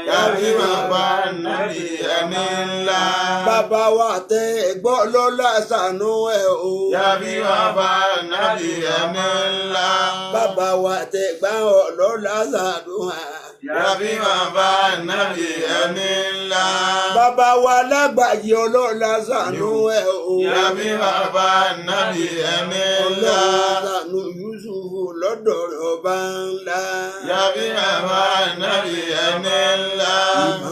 B: yááfi wọn fa ànábì ẹni ńlá.
D: Bàbá wa tẹ ẹ̀gbọ́ lọ́lá ṣàánú ẹ̀ o.
B: Yááfi wọn fa ànábì ẹni ńlá.
D: Bàbá wa tẹ gbá ọlọ́lá ṣàánú ẹ̀.
B: Yááfi wọn fa ànábì ẹni ńlá.
D: Bàbá wa lágbàáyé ọlọ́lá ṣàánú ẹ̀ o.
B: Yááfi wọn fa ànábì ẹni ńlá.
D: Ọlọ́run ṣàánú Yúsúfù lọ́dọ̀ ọba ńlá.
B: Yááfi wọn fa ànábì ẹni ńlá.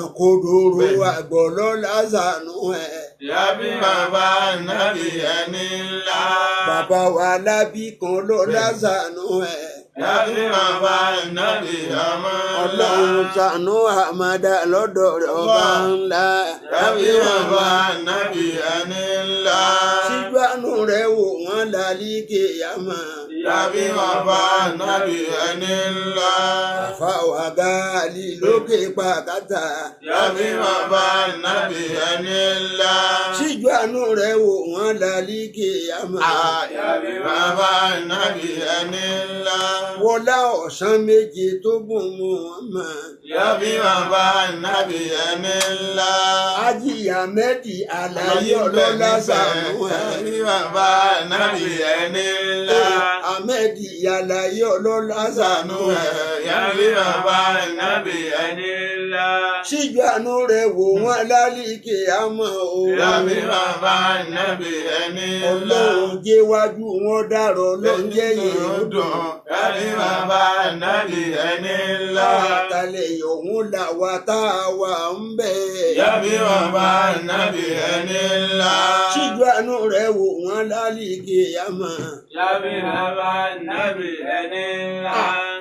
D: Ìmọ̀kòdòrò àgbọ̀ lọ́lá ṣàánú ẹ̀.
B: Yááfi wọn fa ànábì ẹni ńlá.
D: Bàbá wa lábí kan lọ́lá ṣàánú ẹ̀.
B: Yááfi wọn fa ànábì ọmọ ńlá.
D: Ọlọ́run ṣàánú àmàdà lọ́dọ̀ ọba ńlá.
B: Yááfi wọn fa ànábì ẹni ńlá.
D: Síjú àánú rẹ̀ wò wọ́n lálẹ́ kéyàmá.
B: Yááfi wọn fa ànábì ẹni ńlá.
D: Àfa wa gaali lókè pàkátà.
B: Yááfi wọn fa ànábì ẹni ńlá.
D: Síjú àánú rẹ̀ wò wọ́n lálẹ́ kéyàmá.
B: Yááfi wọn fa ànábì ẹni ńlá.
D: Wọlá ọ̀sán méje tó gùn mú wọn mọ́.
B: Yááfi wọn fa ànábì ẹni ńlá.
D: Ajíyà mẹ́tì àlàyé ọlọ́lá ṣàánú ẹ̀.
B: Yááfi wọn fa ànábì ẹni ńlá.
D: Ahmed Yalaye ọlọ́lá
B: Ṣàánú ẹ̀ yàbí bàbá nábì ẹni ńlá.
D: Síjú àánú rẹ̀ wò wọ́n lálìkè àmọ́ o.
B: Yàbí bàbá nábì ẹni ńlá.
D: Ọlọ́run jẹ́ wájú wọn dàrọ̀ ọlọ́run jẹ́ yìí ó dùn.
B: Yàbí bàbá nábì ẹni ńlá.
D: Àtàlẹ̀ ọ̀hún làwa tá a wà ń bẹ̀.
B: Yàbí bàbá nábì ẹni ńlá.
D: Síjú àánú rẹ̀ wò wọ́n lálìkè àmọ́.
C: Yàbí bàbá nábì ẹni ńlá.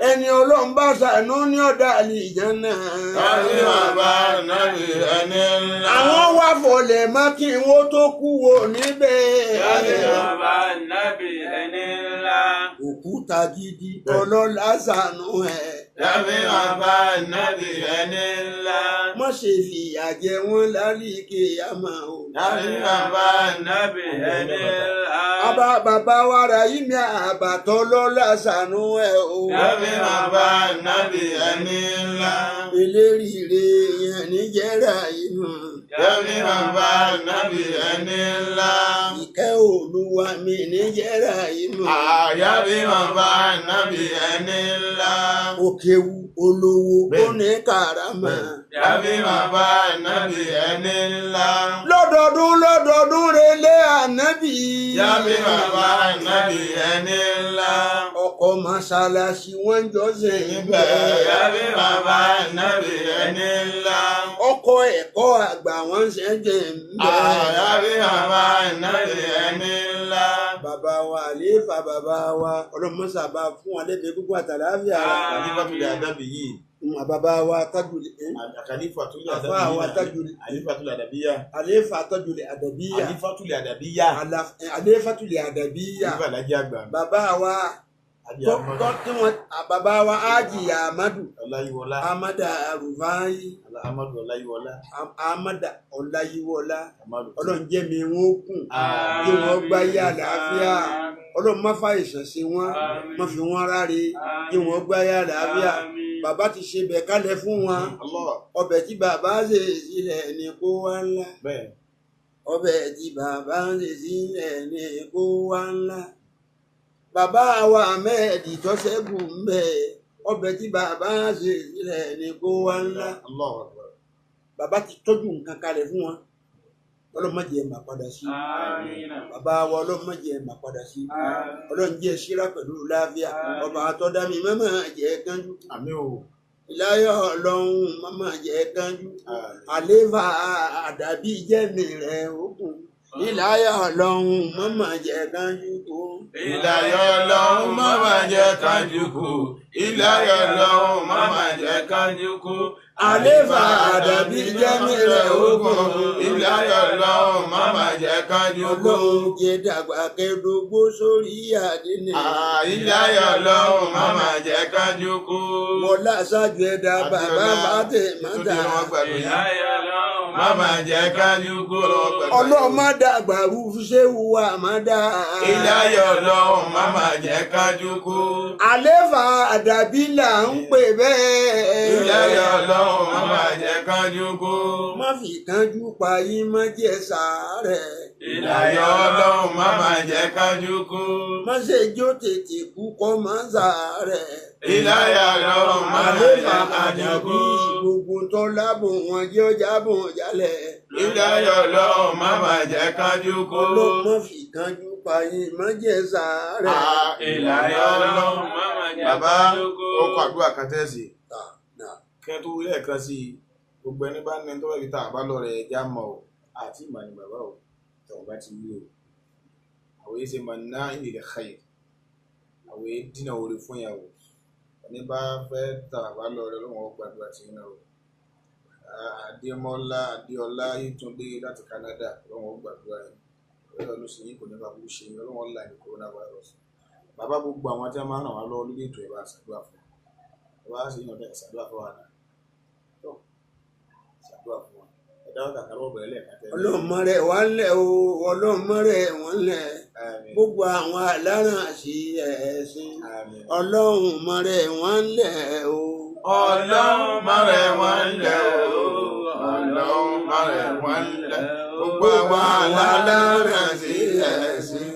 D: Ẹni ọlọ́run bá ṣàánú ní ọ̀dà àlìjánnà.
B: Yàbí bàbá nábì ẹni ńlá.
D: Àwọn wá fọlẹ̀ má kí wọ́n tó kú wò níbẹ̀.
C: Yàbí bàbá nábì ẹni ńlá.
D: Òkúta gidi ọlọ́lá ṣàánú ẹ̀.
B: Yàbí bàbá nábì ẹni ńlá.
D: Má ṣe fìyà jẹ wọ́n lálìkè àmọ́ o.
B: Yàbí bàbá
C: Nábì ẹni ńlá.
D: Àbá bàbá wa ra yí mi àbàtọ́ lọ́lá ṣàánú ẹ̀ o.
B: Yàbí bàbá nábì ẹni ńlá.
D: Eléríire yẹn níjẹ́ra inú.
B: Yàbí bàbá nábì ẹni ńlá.
D: Ìkẹ́ Olúwa mi níjẹ́ra inú.
B: Yàbí bàbá nábì ẹni ńlá.
D: Òkèwu olówó ó ní kàràmà.
B: Yàbí bàbá nábì ẹni ńlá.
D: Lọ́dọọdún lọ́dọọdún relé ànábì.
B: Yàbí bàbá nábì ẹni ńlá.
D: Ọkọ̀ mọ́ṣáláṣí wọ́n ń jọ́sìn
B: Ibẹ̀
D: ibẹ̀.
B: yàbí bàbá nábì ẹni ńlá.
D: Ọkọ̀ ẹ̀kọ́ àgbà wọ́n ń ṣẹ́jẹ̀ ń bẹ̀.
B: Yàbí bàbá nábì ẹni ńlá.
D: Bàbá wa àlééfà bàbá wa ọlọ́mọ́sàbá fún wa lẹ́mìí gbogbo àtàláfíà.
A: Khalifatul Adabi yìí.
D: Bàbá wa Tajul
A: Khalifatul
D: Àfáà wa Tajul
A: Khalifatul Adabiyya.
D: àlééfà Tajul Adabiyya.
A: Khalifatul Adabiyya.
D: Àlééfàtul Adabiyya.
A: Khalifa Alhaji àgbà.
D: Bàbá wa
A: Àbí
D: tó
A: Ahmadu.
D: tó tí wọ́n bàbá wa Ájì Ahmadu
A: Ọláyíwọlá.
D: Amada Arufai
A: Ahmadu Ọláyíwọlá.
D: Amada Ọláyíwọlá.
A: Ahmadu.
D: Ọlọ́run jẹ́ mi wọn ó kùn kí wọ́n gbáyé àlàáfíà. Ọlọ́run má fàìsàn sí wọn, má fi wọn ráre, kí wọ́n gbáyé àlàáfíà. Bàbá ti ṣe bẹ̀ kálẹ̀ fún wọn.
A: Allah.
D: Ọbẹ̀ tí bàbá ṣe sílẹ̀ ní kó wá ńlá.
A: Bẹ́ẹ̀.
D: Ọbẹ̀ tí bàbá ṣe sílẹ̀ ní kó wá ńlá. Bàbá wa Ahmed tọ́sẹ́gùn ń bẹ̀. Ọbẹ̀ tí bàbá ṣe sílẹ̀ ní kó wá ńlá.
A: Allahu Akbar.
D: Bàbá ti tọ́jú nǹkan kalẹ̀ fún wọn. Ọlọ́run má jẹ́ mà padà sí.
C: Àmín.
D: Bàbá wa ọlọ́run má jẹ́ mà padà sí. Ọlọ́run jẹ́ síra pẹ̀lú láàfíà. Ọba àtọ́dá mi má má jẹ́ kánjú.
A: Àmín o.
D: Ìláyọ̀ ọlọ́run má má jẹ́ kánjú.
A: Àmín.
D: Àléfà àdàbí jẹ́mi rẹ̀ ogun. Ìláyọ̀ ọlọ́run má má jẹ́ kánjú kú.
B: Ìláyọ̀ Ọlọ́run má má jẹ́ kánjú kú. Ìláyọ̀ Ọlọ́run má má jẹ́ kánjú kú.
D: Àléfà àdàbí jẹ́mi rẹ̀ ogun.
B: Ìláyọ̀ Ọlọ́run má má jẹ́ kánjú kú.
D: Ọlọ́run jẹ́ dàgbà kẹ́dógbó sórí àdínì.
B: Ìláyọ̀ Ọlọ́run má má jẹ́ kánjú kú.
D: Mọ̀lá ṣáájú ẹ̀dá bàbá bàtẹ̀ mọ́tà.
C: Ìláyọ̀ Ọlọ́run
B: Má má jẹ́ kánjú kú.
D: Ọlọ́run má dàgbà rú ṣéwù wa má dà.
B: Ìláyọ̀ Ọlọ́run má má jẹ́ kánjú kú.
D: Àléfà àdàbí là ń pè bẹ́ẹ̀.
B: Ìláyọ̀ Ọlọ́run má má jẹ́ kánjú kú.
D: Má fi kánjú pa yín má jẹ́ sàárẹ̀.
B: Ìláyọ̀ Ọlọ́run má má jẹ́ kánjú kú.
D: Má ṣe jó tètè kú kọ́ má sàárẹ̀.
B: Ìláyọ̀ Ọlọ́run má má
D: Àléfà
B: jẹ́ kánjú
D: àdàbí
B: kú.
D: gbogbo tọ́lá bò wọ́n jẹ́ ọjà bò wọ́n jálẹ̀.
B: Ìláyọ̀ Ọlọ́run má má jẹ́ kánjú kú.
D: Ọlọ́run má fi kánjú pa yín má jẹ́ sàárẹ̀.
C: Ìláyọ̀ Ọlọ́run má má jẹ́
A: Bàbá
C: kánjú kú.
A: ó kọ àdúrà kan tẹ́sí.
D: Tà, nà.
A: Kí wọ́n tó wí lẹ́ẹ̀kan sí i, gbogbo ẹni bá ní tó bá fi ta àbá lọ rẹ̀ ẹja mọ̀ o. Àti ìmọ̀ ni bàbá o. Tọ̀wọ̀ bá ti wí o. Àwọn yìí ṣe máa ná ìlẹ̀ khayr. Àwọn yìí dínà oore fún yà o. Ẹni bá fẹ́ ta àbá lọ rẹ̀ lọ́wọ́ gbàdúrà tí ń náà o. Adémọ́lá Adéọlá Yétúndé láti Canada lọ́wọ́ gbàdúrà yìí. Ọlọ́run ló ṣe yín kò ní bá burú ṣe yín ọlọ́run là ní coronavirus. Bàbá gbogbo àwọn tí wọ́n máa ń ràn wá lọ́wọ́ lórí ètò ẹ̀ bá ṣàdúrà fún wa. Bàbá sì yàn bẹ́ẹ̀ ṣàdúrà fún wa náà. Tó ṣàdúrà fún wa. Ẹ̀dá ọ̀tà kan lọ́wọ́ bẹ̀rẹ̀ lẹ́ẹ̀kan tẹ́lẹ̀.
D: Ọlọ́run má rẹ̀ wá ńlẹ̀ o, Ọlọ́run má rẹ̀ wọ́n ńlẹ̀.
A: Àmín.
D: Gbogbo àwọn aláràǹsí ẹ̀sìn.
A: Àmín.
D: Ọlọ́run má rẹ̀ wọ́n ńlẹ̀ o.
B: Ọlọ́run má rẹ̀ wọ́n lẹ̀ o. Ọlọ́run má rẹ̀ wọ́n lẹ̀. Gbogbo àwọn aláràǹsí ẹ̀sìn.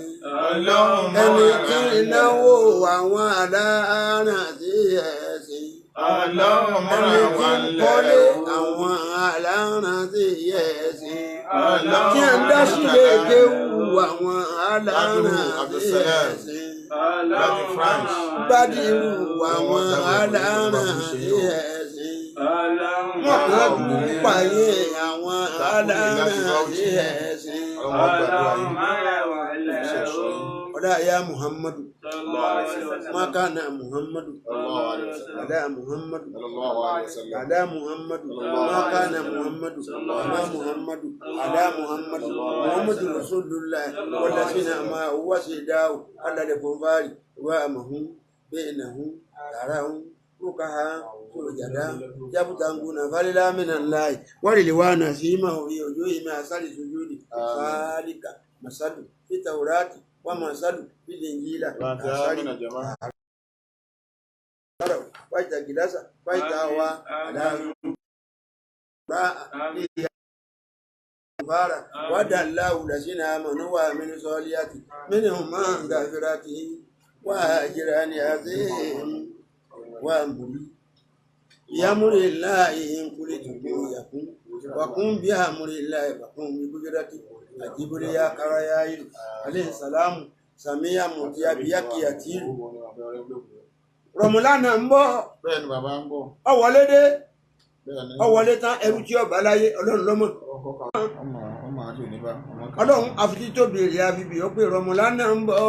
B: Ọlọ́run
D: Ẹni tí ń náwó àwọn aláàrán sí ẹ̀sìn.
B: Ọlọ́run
D: Ẹni
B: mọ́ra
D: tí
B: wà
D: ń
B: lẹ́
D: kọ́lé
B: o.
D: àwọn aláàrán sí ẹ̀sìn.
B: Ọlọ́run
D: Tí ń dá sílé kéwú àwọn aláàrán sí
B: Abdulsalam.
D: ẹ̀sìn.
B: Láti France.
D: Bádìrú àwọn aláàrán sí ẹ̀sìn.
C: Ọlọ́run
D: Wọ́n kàn pààyè àwọn aláàrán sí ẹ̀sìn.
A: Ọlọ́run gbàdúrà yín.
D: Ọlá ya Muhammadu, makana Muhammadu, ala Muhammadu,
A: Sallallahu alaihi wasallam.
D: ala Muhammadu, makana Muhammadu, ma Muhammadu, ala Muhammadu, Muhammadu Rasulullah, wallazina ma huwa sidahu, ala al-kufari, wa amahum, bainahum, tarahum, rukaha, sujada, yabtanguna falila minallahi, wa rilwana simahum fi wujuhihim asari sujudi, zalika masalu fi tawrati wa masalu fil injila, asari
A: Amina jama'a.
D: waita gilasa waita wa ala wada Allahu lazina amanu wa amilu solihati minhum man ghafirati wa ajran azim wa amri bi amri llahi in qultu yakun wa kun bi amri llahi wa kun bi qudrati ajibri ya karaya alayhi salamu samiya mutiya biyaki yatiru Rọmọlánà ń bọ̀.
A: Bẹ́ẹ̀ ni bàbá ń bọ̀.
D: Ọwọlé dé.
A: Bẹ́ẹ̀ ni.
D: Ọwọlé tán ẹrú tí ọba láyé Ọlọ́run lọ́mọ.
A: Ọmọ ọmọ àti oníbà. Ọmọ kan.
D: Ọlọ́run àfitì tó béèrè àfibì ó pé Rọmọlánà ń bọ̀,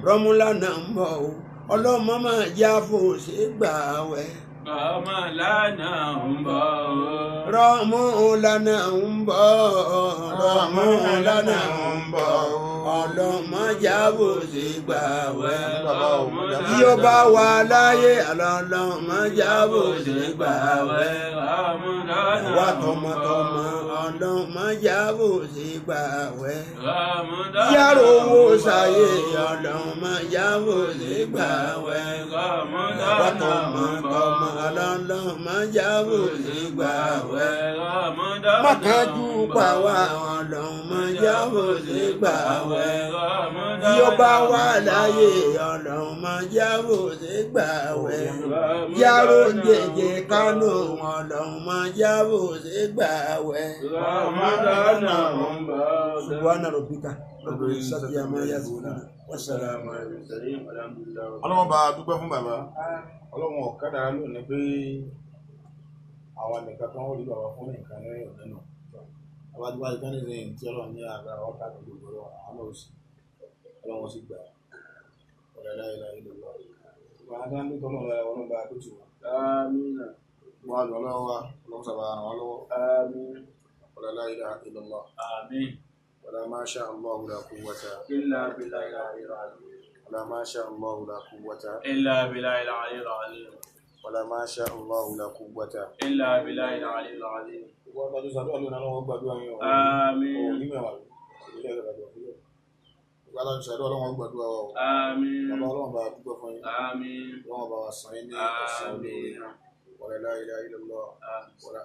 D: Rọmọlánà ń bọ̀ o, Ọlọ́run máa já fòṣe gbà wẹ̀.
C: Rọmọlánà ń bọ̀ o.
D: Rọmọlánà ń bọ̀, Rọmọlánà ń bọ̀, Ọlọ́run máa já fòṣe gbà wẹ̀.
A: Bàbá ò mọ̀ dábàá.
D: Tí ó bá wà láyé Ọlọ́run máa já fòṣe gbà wẹ̀.
C: Rọmọlánà
D: Wá tọmọtọmọ Ọlọ́run máa já fòṣe gbà wẹ̀.
C: Rọmọlánà
D: Yàrá owó ṣayé Ọlọ́run máa já fòṣe gbà wẹ̀. Wá tọmọtọmọ Ọlọ́run máa já fòṣe gbà wẹ̀. Má kánjú pa wá Ọlọ́run máa já fòṣe gbà wẹ̀. Bí ó bá wà láyé Ọlọ́run máa já fòṣe gbà wẹ̀. Yàrá jẹjẹ kánò Ọlọ́run máa já fòṣe gbà wẹ̀.
C: Rọmọlánà ń bọ̀.
D: Subhana rabbika rabbil izzati amma yasifun wa salamun alal mursalin.
A: Ọlọ́run bá a dúpẹ́ fún bàbá. Ọlọ́run ọ̀kadà lónìí pé àwọn nìkan kan ó rí bàbá fún nǹkan ní òní nù. Bàbá tí wàá kán nísìnyí tí Ọlọ́run ní àgbà wọn ká gbogbo ọ̀rọ̀ àwọn náà sì Ọlọ́run sì gbà ọ̀rẹ́ láyé láyé lọ́wọ́. Bàbá tí wọ́n ń dúpẹ́ Ọlọ́run lára Ọlọ́run bá a tó tì wọ́n.
C: Amina.
A: Wọ́n á lọ lọ́wọ́ wa Ọlọ́run sábà ràn wọ́n lọ́wọ́.
C: Amin.
A: Ọ̀rẹ́ láyé láyé lọ́wọ́.
C: Amin.
A: Wala ma sha Allahu la quwwata.
C: Illa billahi al-aliyyil azim.
A: Wala ma sha Allahu la quwwata.
C: Illa billahi al-aliyyil azim.
A: Wala ma sha Allahu la quwwata.
C: Illa billahi al-aliyyil azim.
A: Gbogbo ọba tó sàdúrà lónìí Ọlọ́run gbàdúrà yín o.
C: Àmín.
A: Òní mẹ́wàá ló. Ilé ẹ̀rọ gbàdúrà fúlẹ̀. Gbogbo ọba tó sàdúrà Ọlọ́run gbàdúrà wa o.
C: Amin.
A: Bàbá Ọlọ́run bá dúpẹ́ fún yín.
C: Amin.
A: Ọlọ́run bá wa san yín ní ẹ̀san olóore.
C: Amin.
A: Wala la ilaha illallah. Wala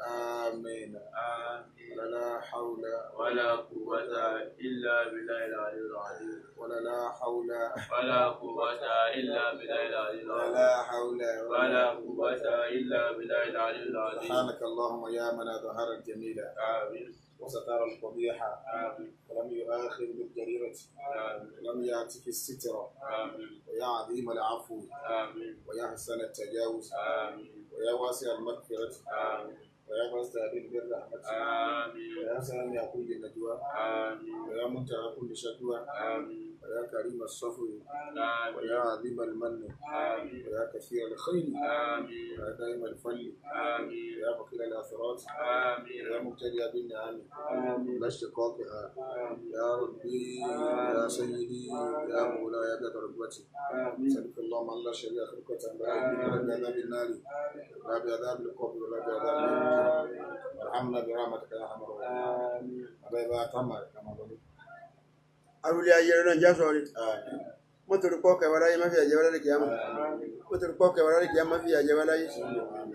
A: amina.
C: Amin.
A: Wala la hawla.
C: Wala quwwata illa billahi al-aliyyil azim.
A: Wala la hawla.
C: Wala quwwata illa billahi al-aliyyil
A: Wala
C: azim.
A: la hawla.
C: Wala quwwata illa billahi al-aliyyil azim.
A: سبحانك اللهم يا من أظهر الجميل
C: Amin.
A: وستر القبيح
C: Amin.
A: ولم يؤاخذ بالجريرة
C: Amin.
A: ولم يعتك الستر
C: Amin.
A: ويا عظيم العفو
C: Amin.
A: ويا حسن التجاوز
C: Amin.
A: ويا واسع المغفرة
C: Amin.
A: ويا مستهدين بالرحمة
C: Amin.
A: ويا سامع كل نجوى
C: Amin.
A: ويا منتهى كل شكوى
C: Amin.
A: ويا كريم الصفو
C: Amin.
A: ويا عظيم المن
C: Amin.
A: ويا كثير الخير
C: Amin.
A: ويا دائم الفل
C: Amin.
A: ويا بخيل الآثرات ويا
C: Amin.
A: مبتدئ بالنعم
C: Amin.
A: لا اشتقاقها يا ربي يا سيدي يا مولاي يا ذات ركبتي
C: Amin.
A: أسألك اللهم أن لا شريك خلقة لا بعذاب النار لا بعذاب القبر ولا بعذاب اليوم وارحمنا برحمتك يا أرحم الراحمين.
C: Amin.
A: أبا إبا تمر كما قلت.
D: Arúlé ayé rẹ̀ náà já sọ̀rí.
A: آمين.
D: Mọ́tò rúpọ̀ kẹwàá láyé má fi àjẹwá lálẹ́ kìámà. Mọ́tò rúpọ̀ kẹwàá lálẹ́ kìámà má fi àjẹwá láyé.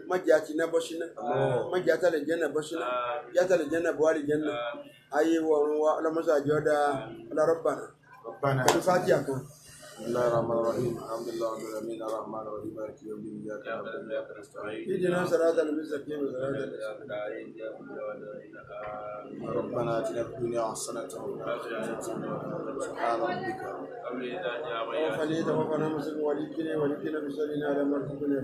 D: Má jẹ́ àti iná bọ́ síná. Má jẹ́ àtàlẹ̀ jẹ́nà bọ́ síná. Jẹ́ àtàlẹ̀ jẹ́nà bọ́ àlè jẹ́nà. Ayé wọ ọ̀run wa ọlọ́mọṣẹ́ àjọ dáa ọlọ́rọ̀bànà.
A: ربنا
D: Pẹ̀lú fátíà kan.
A: بسم الله الرحمن الرحيم الحمد لله رب العالمين الرحمن الرحيم مالك يوم الدين اياك نعبد واياك نستعين
D: Ìdíná sàrátà lè mí sàrátà lè
A: ربنا اتنا في الدنيا حسنه وفي الاخره حسنه سبحان ربك
D: وفني توفنا مسلم وليكنا وليكنا بسرنا على مرتبنا.